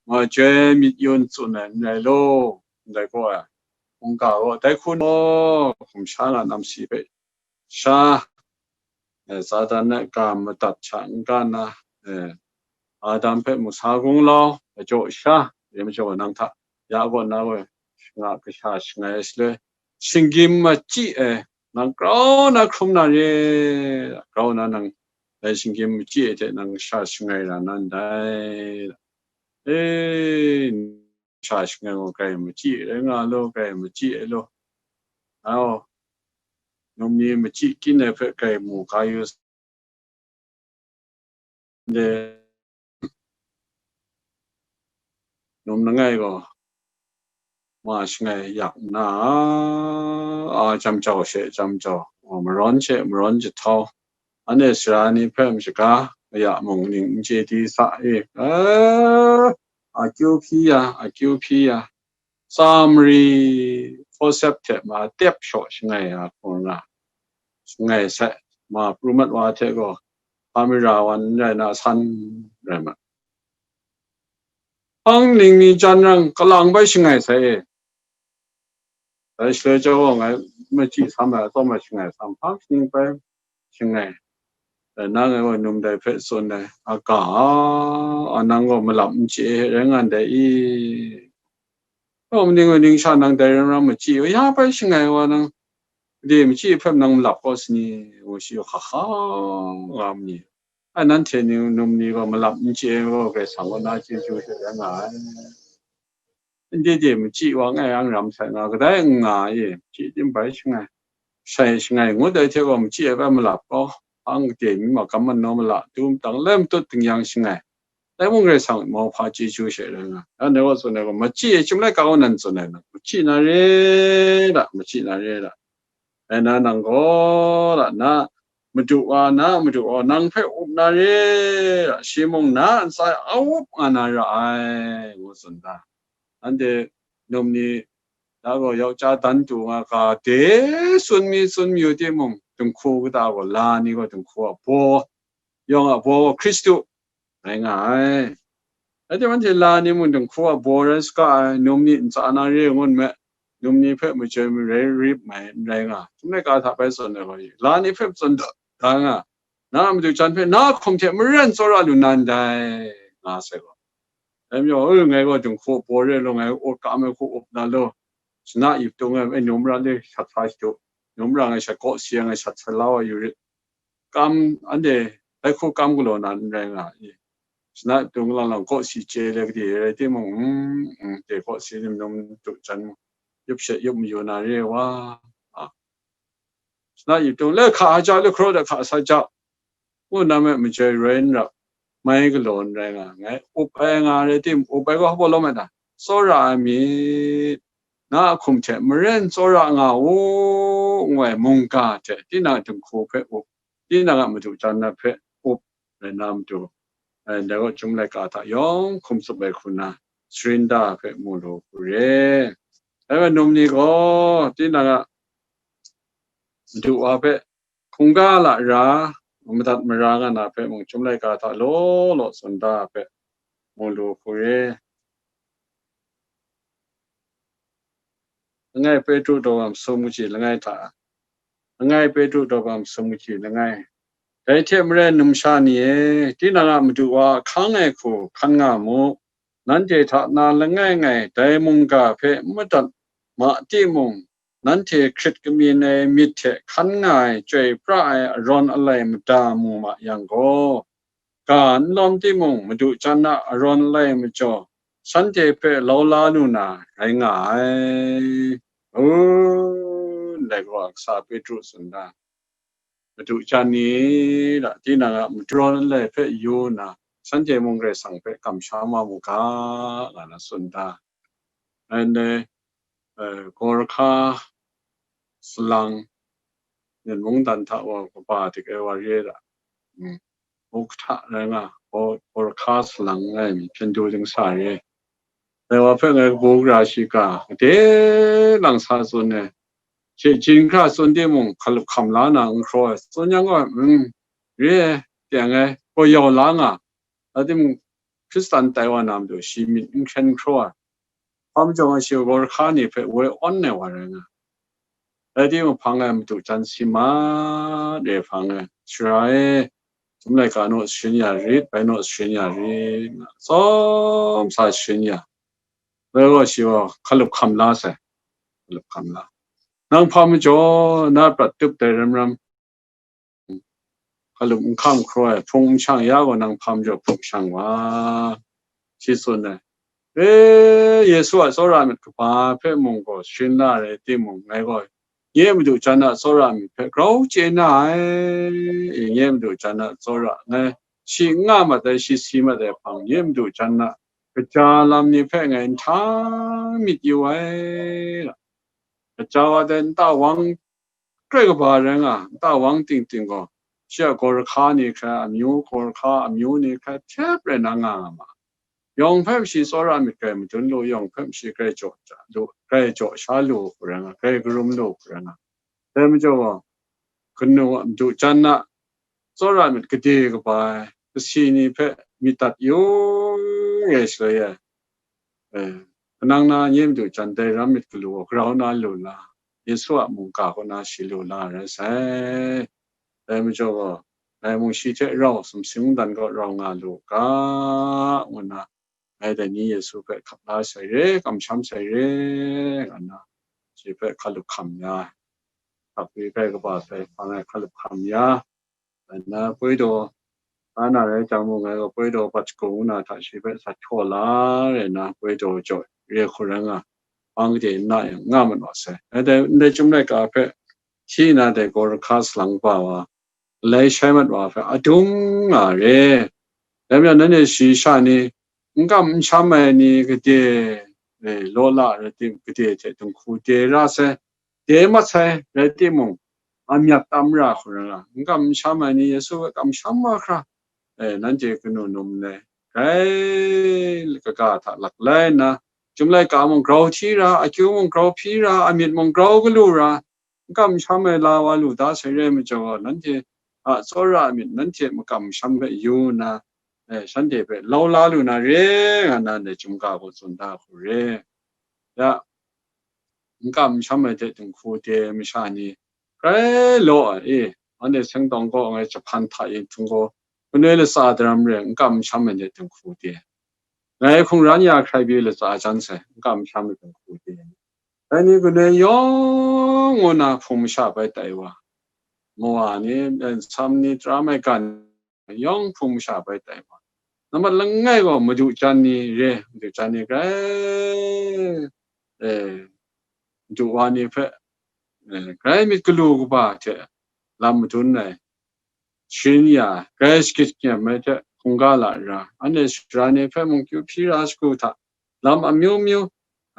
majoi myit yun tsun ai n rai law, ndai gaw ai, mungga gaw dai hku naw, hkum sha nga nam si hpe sha, eh, Satan a ga madat hta n-ga nna, eh, Adam hpe mu sa gunglau, ajaw sha, re majaw nang hta, ya gaw na gaw, nga kasha shangai ai shaloi, shinggyim machyi ai, nang grau na hkrum na re, grau na nang, dai shinggyim machyi ai hte nang sha shangai ra na ndai. E, sha shangai gaw grai machyi rai nga law, grai machyi ai law. Au, num ni machyi kyin ai hpe grai mu ga yu. De, num langai gaw, ma shangai yak nna, a, jam jau she jam jau, a, marawn she marawn jahtau, anhte sara ni hpe mashaga, kaya mung ning n chye di sa e, a, akyu hpyi ya, akyu hpyi ya, tsa mari forceps hte ma tep shaw shangai ya hkung nga, shangai sai, ma pru mat wa hte gaw, hpa mara wan n rai na san rai ma. Hpang ning mi jan rang kalang bai shangai sai e. Dai shaloi jau gaw ngai machyi sam ai, atsawm ai shangai sam, hpang ning bai shangai. Dai na ngai gaw num dai hpe tsun ai, a ga, a, nang gaw malap n chye rai nga ndai i? Kaw maning kaw ning sha nang dai ram ram machyi, ya bai shangai wa nang, de machyi hpe nang malap kaw sani, ngu shi, ha ha, nga ma ni. Ai, nanhte ni, num ni gaw malap n chye gaw, Karai Kasang kaw na chyeju hte rai nga ai. Ndai de machyi wa ngai ang ram sai nga, kadai n nga e, machyi tim bai shangai, shai shangai ngut ai hte gaw, machyi ai bai malap gaw, ang de mi ma kam man naw mala, tu matang lai matut ting yang shangai. Dai mung Karai Kasang mauhpa chyeju she rai nga. Anhte gaw tsun ai gaw, machyi e, chyum laika gaw nan tsun ai na, machyi na re da, machyi na re da. Dai na nang gaw, da, na Madu wa, na Madu gaw nang hpe up na re, da, shi mung na ntsa e a up nga na ra ai, ngu tsun da. Anhte num ni, da gaw yau ja dan du nga ga, de tsun mi tsun mayu timung, dinghku kata gaw, la ni gaw dinghku a baw, yawng a baw gaw Hkristu rai nga ai. Rai timung, anhte la ni mung dinghku a baw rai saga ai, num ni ntsa na re ngun me, num ni hpe majoi marai rip mai n rai nga, chyum laika hta bai tsun ai gaw, la ni hpe tsun da, da nga, na a madu jan hpe na a hkum hte maren tsawra lu na ndai, nga sai gaw. Dai majaw, e, ngai gaw dinghku baw re law, ngai up kam ai hku up na law, shana ip tung ai, e, num ra le shat sa shadu, num ra ngai shat kaw si ai, ngai shat sa la wa yu rit. Kam, anhte dai hku kam galaw na n rai nga i? Shana ip tung lang lang kaw si chye le gade rai timung, mm, mm, de kaw si nim num du jan mu, yup shet yup mayu na re wa, a. Shana ip tung le hka a ja, le hkaraw de hka sa ja, ngu na me majoi rai n rap, mai galaw n rai nga, ngai up ai nga rai tim, up ai gaw hpa lawm ai ta? Tsawra ai myit, na a hkum hte maren tsawra nga u, ngu ai mungga hte tinang dinghku hpe up, tinang a madu jan na hpe up rai na matu, e, ndai gaw chyum laika hta yawng hkum tsup ai hku na, Srinda hpe mu lu hku re. Dai bai num ni gaw tinang a madu wa hpe hkungga lara, madat mara nga na hpe mung chyum laika hta law law tsun da hpe mu lu hku re. Langai Petru daw masum kaji langai hta, Langai Petru daw masum kaji langai. Dai hte maren, numsha ni e, tinang a madu wa a hkang ai hku hkan nga mu. Nanhte hta na langai ngai dai mungga hpe n madat ma timung, nanhte hkrit kamyin ai myit hte hkan nga ai chyoi pra ai arawn alai mada mu ma yang gaw, ga n lawm timung, madu jan a arawn alai majaw, shanhte hpe lau la lu na rai nga ai. U, ndai gaw kasa Petru tsun da. Madu jan ni, da, tinang a madu arawn alai hpe yu nna, shanhte mung Karai Kasang hpe kamsham wa mu ga, nga na tsun da. Anhte, eh, Gorkha salang, Myen mungdan hta wa kaba dik ai wa re da. Mm. Muk hta rai nga, Gor-, Gorkha salang ngai mi hpyen du dingsa re. Dai wa hpe ngai kabu gara shiga, gade lang sa tsun ai, hte hkra tsun timung, hkalup hkam la na n hkraw ai, tsun yang gaw, mm, re ai, teng ai, gaw yau la nga, rai timung, Hkristan tai wa na matu shi myit n hkren hkraw ai, hpa majaw nga shi gaw hkra ni hpe woi awn ai wa rai nga, rai timung, hpang e madu jan si mat re hpang e, Sara e, Chyum laika naw sharin ya rit, bai naw sharin ya rit, nga tsawm sa sharin ya, rai gaw shi gaw hkalup hkam la sai, hkalup hkam la. Nang hpa majaw na prat tup dai ram ram, hkalup n hkam hkraw ai, hpung n shang ya gaw, nang hpa majaw hpung shang wa, shi tsun ai. E, Yesu a tsawra myit kaba hpe mung gaw sharin la rai timung, ngai gaw nye madu jan a tsawra myit hpe grau chye na ai, e, nye madu jan a tsawra ngai shi n nga mat ai, shi si mat ai hpang, nye madu jan a kaja lam ni hpe ngai nhtang myit yu ai. Kaja wa dai nta wang grai kaba rai nga, nta wang ting ting gaw, shi a gawhkra ni hkra, amyu gawhkra amyu ni hkra hkyep rai na nga nga ma. Yawng hpe shi tsawra myit grai madun lu, yawng hpe shi grai jaw ja lu, grai jaw sha lu hku rai nga, grai karum lu hku rai nga. Dai majaw gaw, kanu a madu jan a tsawra myit gade kaba ai, kasi ni hpe myit dat yu re shaloi e, e, kanang na nye madu jan dai ram myit galu gaw grau na lu la, Yesu a mungga kaw na shi lu la rai sai. Dai majaw gaw, ngai mung shi hte rau sumsing mungdan kaw rau nga lu ga, ngu nna, ngai dai ni Yesu hpe hkap la sai re, kamsham sai re, nga nna, shi hpe hkalup hkam ya, hkap wi hpe kaba hpe hpang ai hkalup hkam ya, nna poi daw, a na rai jang mung, ngai gaw poi daw bat shagu ngu na hta shi hpe sat hkaw la re nna, poi daw jaw re hku rai nga, hpang gade n na yang, nga mat wa sai. Ngai dai, ndai Chyum laika hpe hti nna, dai gawhkra salang kaba wa, galai shai mat wa hpe adung nga re. Dai majaw, nanhte shayi sha ni, n kam n sham ai ni gade, e, law la rai tim, gade hte dinghku de ra sai, de mat sai, rai timung, amyat tam ra hku rai nga, n kam n sham ai ni, Yesu hpe kamsham wa hkra, e, nanhte kanu num ndai, grai kaga hta laklai nna, Chyum laika mung grau hti ra, akyu mung grau hpyi ra, amyit mung grau galu ra, n kam n sham ai la wa lu da sai re majaw, nanhte a tsawra myit nanhte makam masham hpe yu nna, e, shanhte hpe lau la lu na re, nga nna ndai Chyum ga gaw tsun da hku re. Ya, n kam n sham ai hte dinghku de ai masha ni, grai law ai, e, anhte seng tawng kaw ngai jahpan hta e htung gaw, kanoi latsa daram re, n kam n sham ai hte dinghku de ai. Ngai hkungran ya hkrai pyi latsa jan sai, n kam n sham ai dinghku de ai. Dai ni kanoi yawng ngu na hpung masha bai tai wa, mawa ni, nsam ni, tara maigan yawng hpung masha bai tai wa. Nambat langai gaw madu jan ni re, madu jan ni grai, e, madu wa ni hpe, e, grai myit galu kaba hte lam madun ai, sharin ya, grai shagrit nyem ai hte hkungga la ra, anhte sara ni hpe mung kyu hpyi ra shagu hta, lam amyu myu,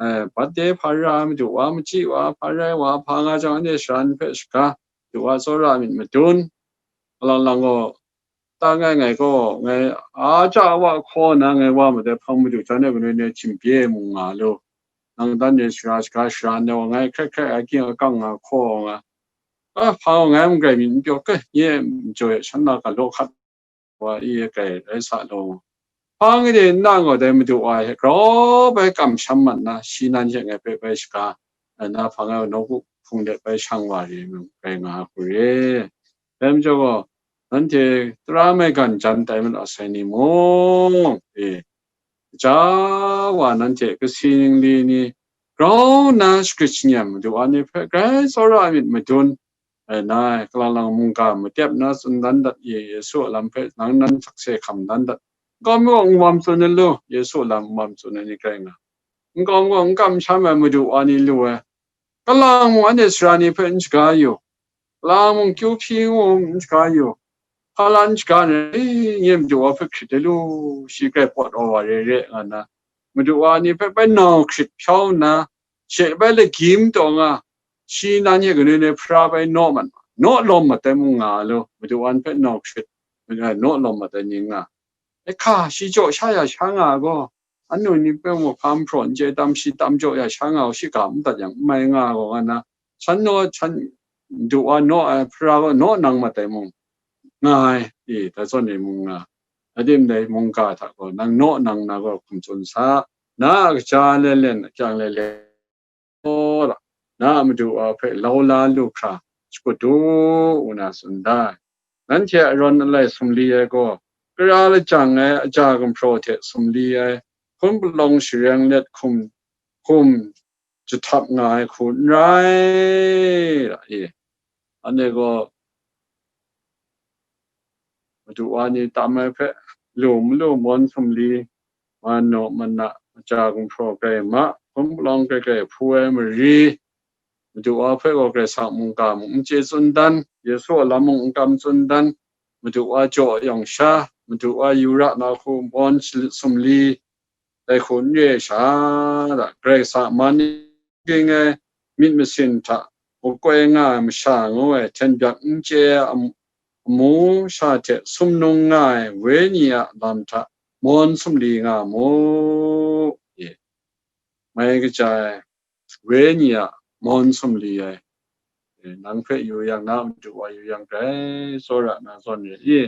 e, bat de hpa ra, madu wa machyi wa hpa rai wa hpa nga jang, anhte sara ni hpe shaga, madu wa tsawra myit madun, alang lang gaw, ta ngai ngai gaw, ngai a ja wa hkaw na ngai wa madai hpang madu jan e kanoi ni htim pye mu nga lu. Nang dan e sara shaga sara ndai wa ngai hkrai hkrai a ging akang nga hkaw nga. A hpa gaw ngai mung grai myit n pyaw kai, nye majaw e shan na ga law hkat wa i e grai rai sa law. Hpang de nna gaw dai madu wa hte grau bai kamsham mat na, shi nan hte ngai hpe bai shaga, na hpang ai nawku hpung de bai shang wa re, mung rai nga hku re. Dai majaw gaw, nanhte tara maigan jan tai mat asai ni mung, e, ja wa nanhte kasi ningli ni grau nna shagrit shanyem madu wa ni hpe grai tsawra myit madun, e, na, kalang lang mungga matep na tsun dan dat ye, Yesu a lam hpe nang nan sakse hkam dan dat. N kam gaw n wam tsun ai lu, Yesu a lam n wam tsun ai ni grai nga. N kam gaw n kam sham ai madu wa ni lu ai. Kalang mung anhte sara ni hpe n shaga yu, kalang mung kyu hpyi ngu n shaga yu, hpa la n shaga ai, nye madu wa hpe hkrit ai lu, shi grai pawt wa wa re re, nga nna, madu wa ni hpe bai nau hkrit hpyau nna, she bai lagyim taw nga, shi nan hte kanoi ni hpra bai naw mat, naw lawm mat ai mung nga lu, madu wa ni hpe nau hkrit, naw lawm mat ai ni nga. E hka, shi jaw sha ya sha nga gaw, anu ni hpe mung hpa mahpraw n chye tam, shi tam jaw ya sha nga gaw, shi ga n dat yang, n mai nga gaw, nga nna, shan naw, shan, Madu wa naw ai, hpara gaw naw nang mat ai mung nga ai, e, dai zawn e mung nga, adim dai mungga hta gaw nang naw nang na gaw hkum tsun sa, na a kaja lelen, akyang lelen, na a Madu wa hpe lau la lu hkra shakut u, ngu na tsun da. Nanhte a rawn alai sumli ai gaw, kara lajang ai aja gumhpraw hte sumli ai, hpun palawng shareng let hkum, hkum jahtap nga ai hku n rai, ra i. Anhte gaw Madu wa ni tam ai hpe, lu malu mawn sumli, man naw mana, aja gumhpraw grai ma, hpun palawng grai grai hpu ai mari, Madu wa hpe gaw Karai Kasang mungga mung n chye tsun dan, Yesu a lam mung n kam tsun dan, Madu wa jaw yawng sha, Madu wa yu ra na hku mawn sumli, dai hku n re ai sha, Karai Kasang a man ni ging ai myit masin hta makoi nga ai masha ngu ai hten byak n chye ai am-, amu sha hte sumnung nga ai wenyi a lam hta mawn sumli nga mu, e, mai kaja ai wenyi a mawn sumli ai, e, nang hpe yu yang na Madu wa yu yang grai tsawra na zawn re i,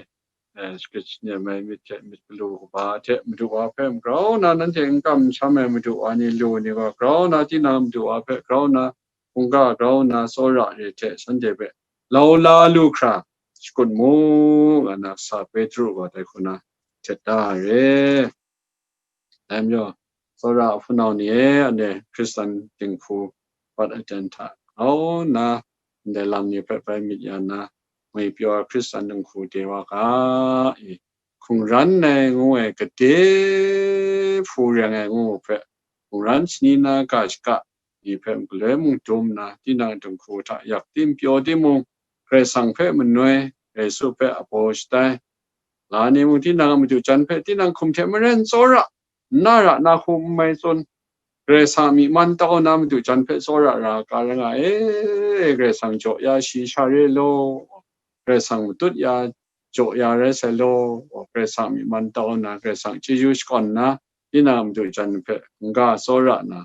e, shakrit shani ai myit hte myit galu kaba hte Madu wa hpe grau na nanhte n kam n sham ai Madu wa ni lu ni gaw grau na tinang Madu wa hpe grau na hkungga grau na tsawra re hte shanhte hpe lau la lu hkra shakut mu, nga na sa Petru gaw dai hku na htet da ai re. Dai majaw, tsawra a hpunau ni e, anhte Hkristan dinghku wat ai ten hta grau nna, ndai lam ni hpe bai myit ya nna, ngwipyaw ai Hkristan dinghku de wa ga, i, hkungran ai ngu ai, gade hpu reng ai ngu hpe, hkungran shani na ga shaka ni hpe galoi mung dum nna, tinang dinghku hta yak tim pyaw timung, Karai Kasang hpe manoi, Yesu hpe abaw shatai, la ni mung tinang a madu jan hpe tinang hkum hte maren tsawra, n na ra na hku n mai tsun, Karai Kasang a myi man tau na madu jan hpe tsawra ra ga rai nga e, Karai Kasang jaw ya shi sha re law, Karai Kasang matut ya jaw ya rai sai law, Karai Kasang a myi man tau na, Karai Kasang chyeju shakawn na, tinang a madu jan hpe n-ga tsawra na,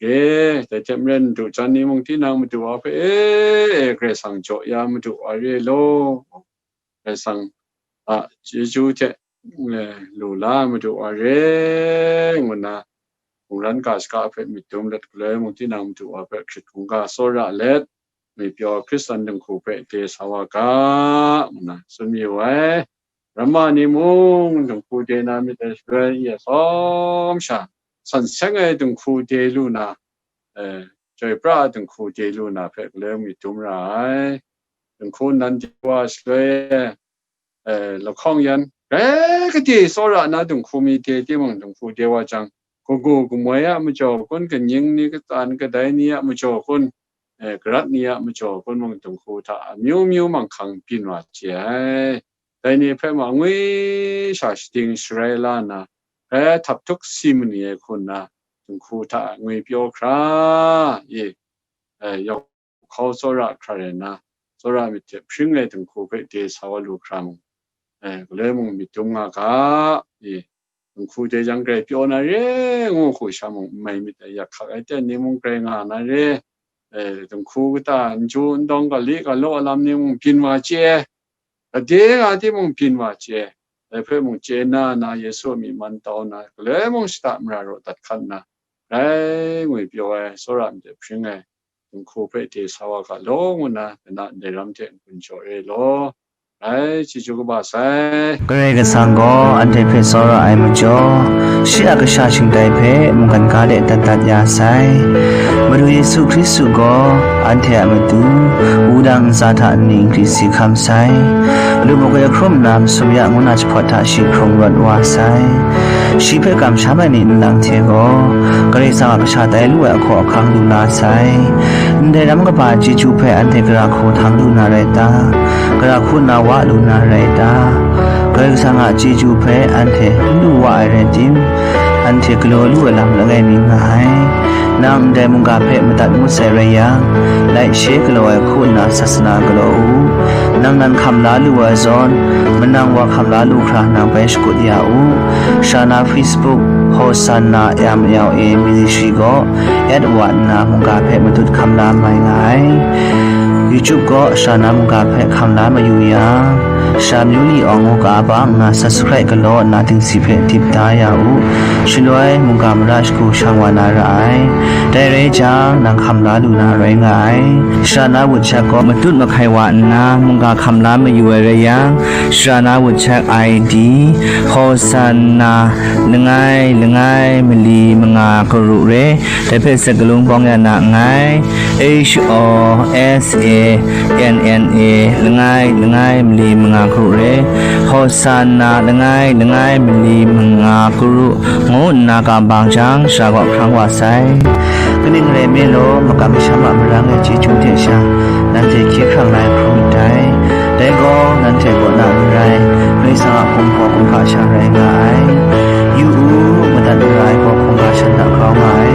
e, dai hte maren madu jan ni mung tinang madu wa hpe, e, e, Karai Kasang jaw ya madu wa re law, Karai Kasang a chyeju hte, e, lu la madu wa re, ngu nna, mungran ga shaka hpe myit dum let galoi mung tinang madu wa hpe hkrit hkungga tsawra let, ngwipyaw Hkristan dinghku hpe de sa wa ga, ngu nna tsun mayu ai. Ramma ni mung dinghku de na myit dai shaloi, ya tsawm sha, san seng ai dinghku de lu na, e, chyoi pra ai dinghku de lu na hpe galoi mung myit dum ra ai. Dinghku nnan de wa shaloi, e, lahkawng yan, grai gade tsawra na dinghku mi de timung, dinghku de wa jang, kagu kamoi a majaw kun, kaning ni katsan kadai ni a majaw kun, e, garat ni a majaw kun mung dinghku hta amyu myu manghkang byin wa chye ai. Dai ni hpe ma ngwi sha shading sharai la nna, grai htap htuk si ma ni ai hku nna, dinghku hta ngwipyaw hkra, e, e, yawk hkau tsawra hkra rai nna, tsawra myit hte hpring ai dinghku hpe de sa wa lu hkra mung, e, galoi mung myit dum nga ga, e, dinghku de jang grai pyaw na re, ngu hku sha mung n mai myit ai, yak hkak ai ten ni mung grai nga na re, e, dinghku kata n ju n dawng, ga li ga law lam ni mung byin wa chye, gade nga timung byin wa chye, dai hpe mung chye na na, Yesu a myi man tau na, galoi mung shada mara raw dat hkan nna, grai ngwipyaw ai, tsawra myit hte hpring ai, dinghku hpe de sa wa ga law, ngu nna, na ndai ram hte n-gun jaw re law. Rai, chyeju kaba sai. Karai Kasang gaw anhte hpe tsawra ai majaw, shi a kasha shingtai hpe mungkan ga de dat dat ya sai. Madu Yesu Hkristu gaw anhte a matu, wudang ntsa hta nni nkri si hkam sai. Lu makoi ahkrum nna masum ya ngu na jahpawt hta shi hkrung rawt wa sai. Shi hpe kamsham ai ni nlang hte gaw, Karai Kasang a kasha tai lu ai ahkaw ahkang lu la sai. Ndai ram kaba chyeju hpe anhte gara hku htang lu na rai ta? Gara hku nna wa lu na rai ta? Karai Kasang a chyeju hpe anhte n lu wa ai rai tim, anhte galaw lu ai lam langai mi nga ai. Nang ndai mungga hpe madat ngut sai rai yang, like, share galaw ai hku nna sasana galaw u. Nang nan hkam la lu ai zawn, manang wa hkam la lu hkra nang bai shakut ya u. Shana Facebook, Hosanna M L A Ministry gaw, at wa nna mungga hpe matut hkam la mai nga ai. YouTube gaw Shana mungga hpe hkam la mayu yang, Sha Myu Li Awng ngu ga bang nna subscribe galaw nna dingsi hpe dip da ya u. Shaloi mungga mara shagu shang wa na ra ai. Dai rai jang, nang hkam la lu na rai nga ai. Shana WhatsApp gaw matut mahkai wa nna mungga hkam la mayu ai rai yang, Shana WhatsApp I D, Hosanna langai langai mali manga karu re, dai hpe sakalung bawng ya na nngai. H O S A N N A langai langai mali manga karu re, Hosanna langai langai mali manga karu ngu nna kam bang jang, sha gaw hkrang wa sai. Kaning rai nme law, makam masham a marang ai chyeju hte sha, nanhte hkye hkrang la ai hkrum ndai. Dai gaw, nanhte kaw na n rai, Karai Kasang a hkum gaw kumhpa sha rai nga ai. Yu u, madat mara ai gaw hkungga shan hta grau nga ai.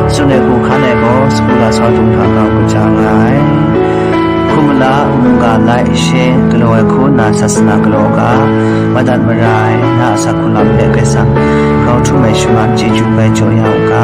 Tsun ai hku hkan ai gaw, sagu lasau dung hta grau kaja nga ai. Hkum mala, mungga like, share galaw ai hku nna sasana galaw ga, madat mara ai, na a asak hku lam hpe Karai Kasang grau htum ai shaman chyeju bai jaw ya u ga.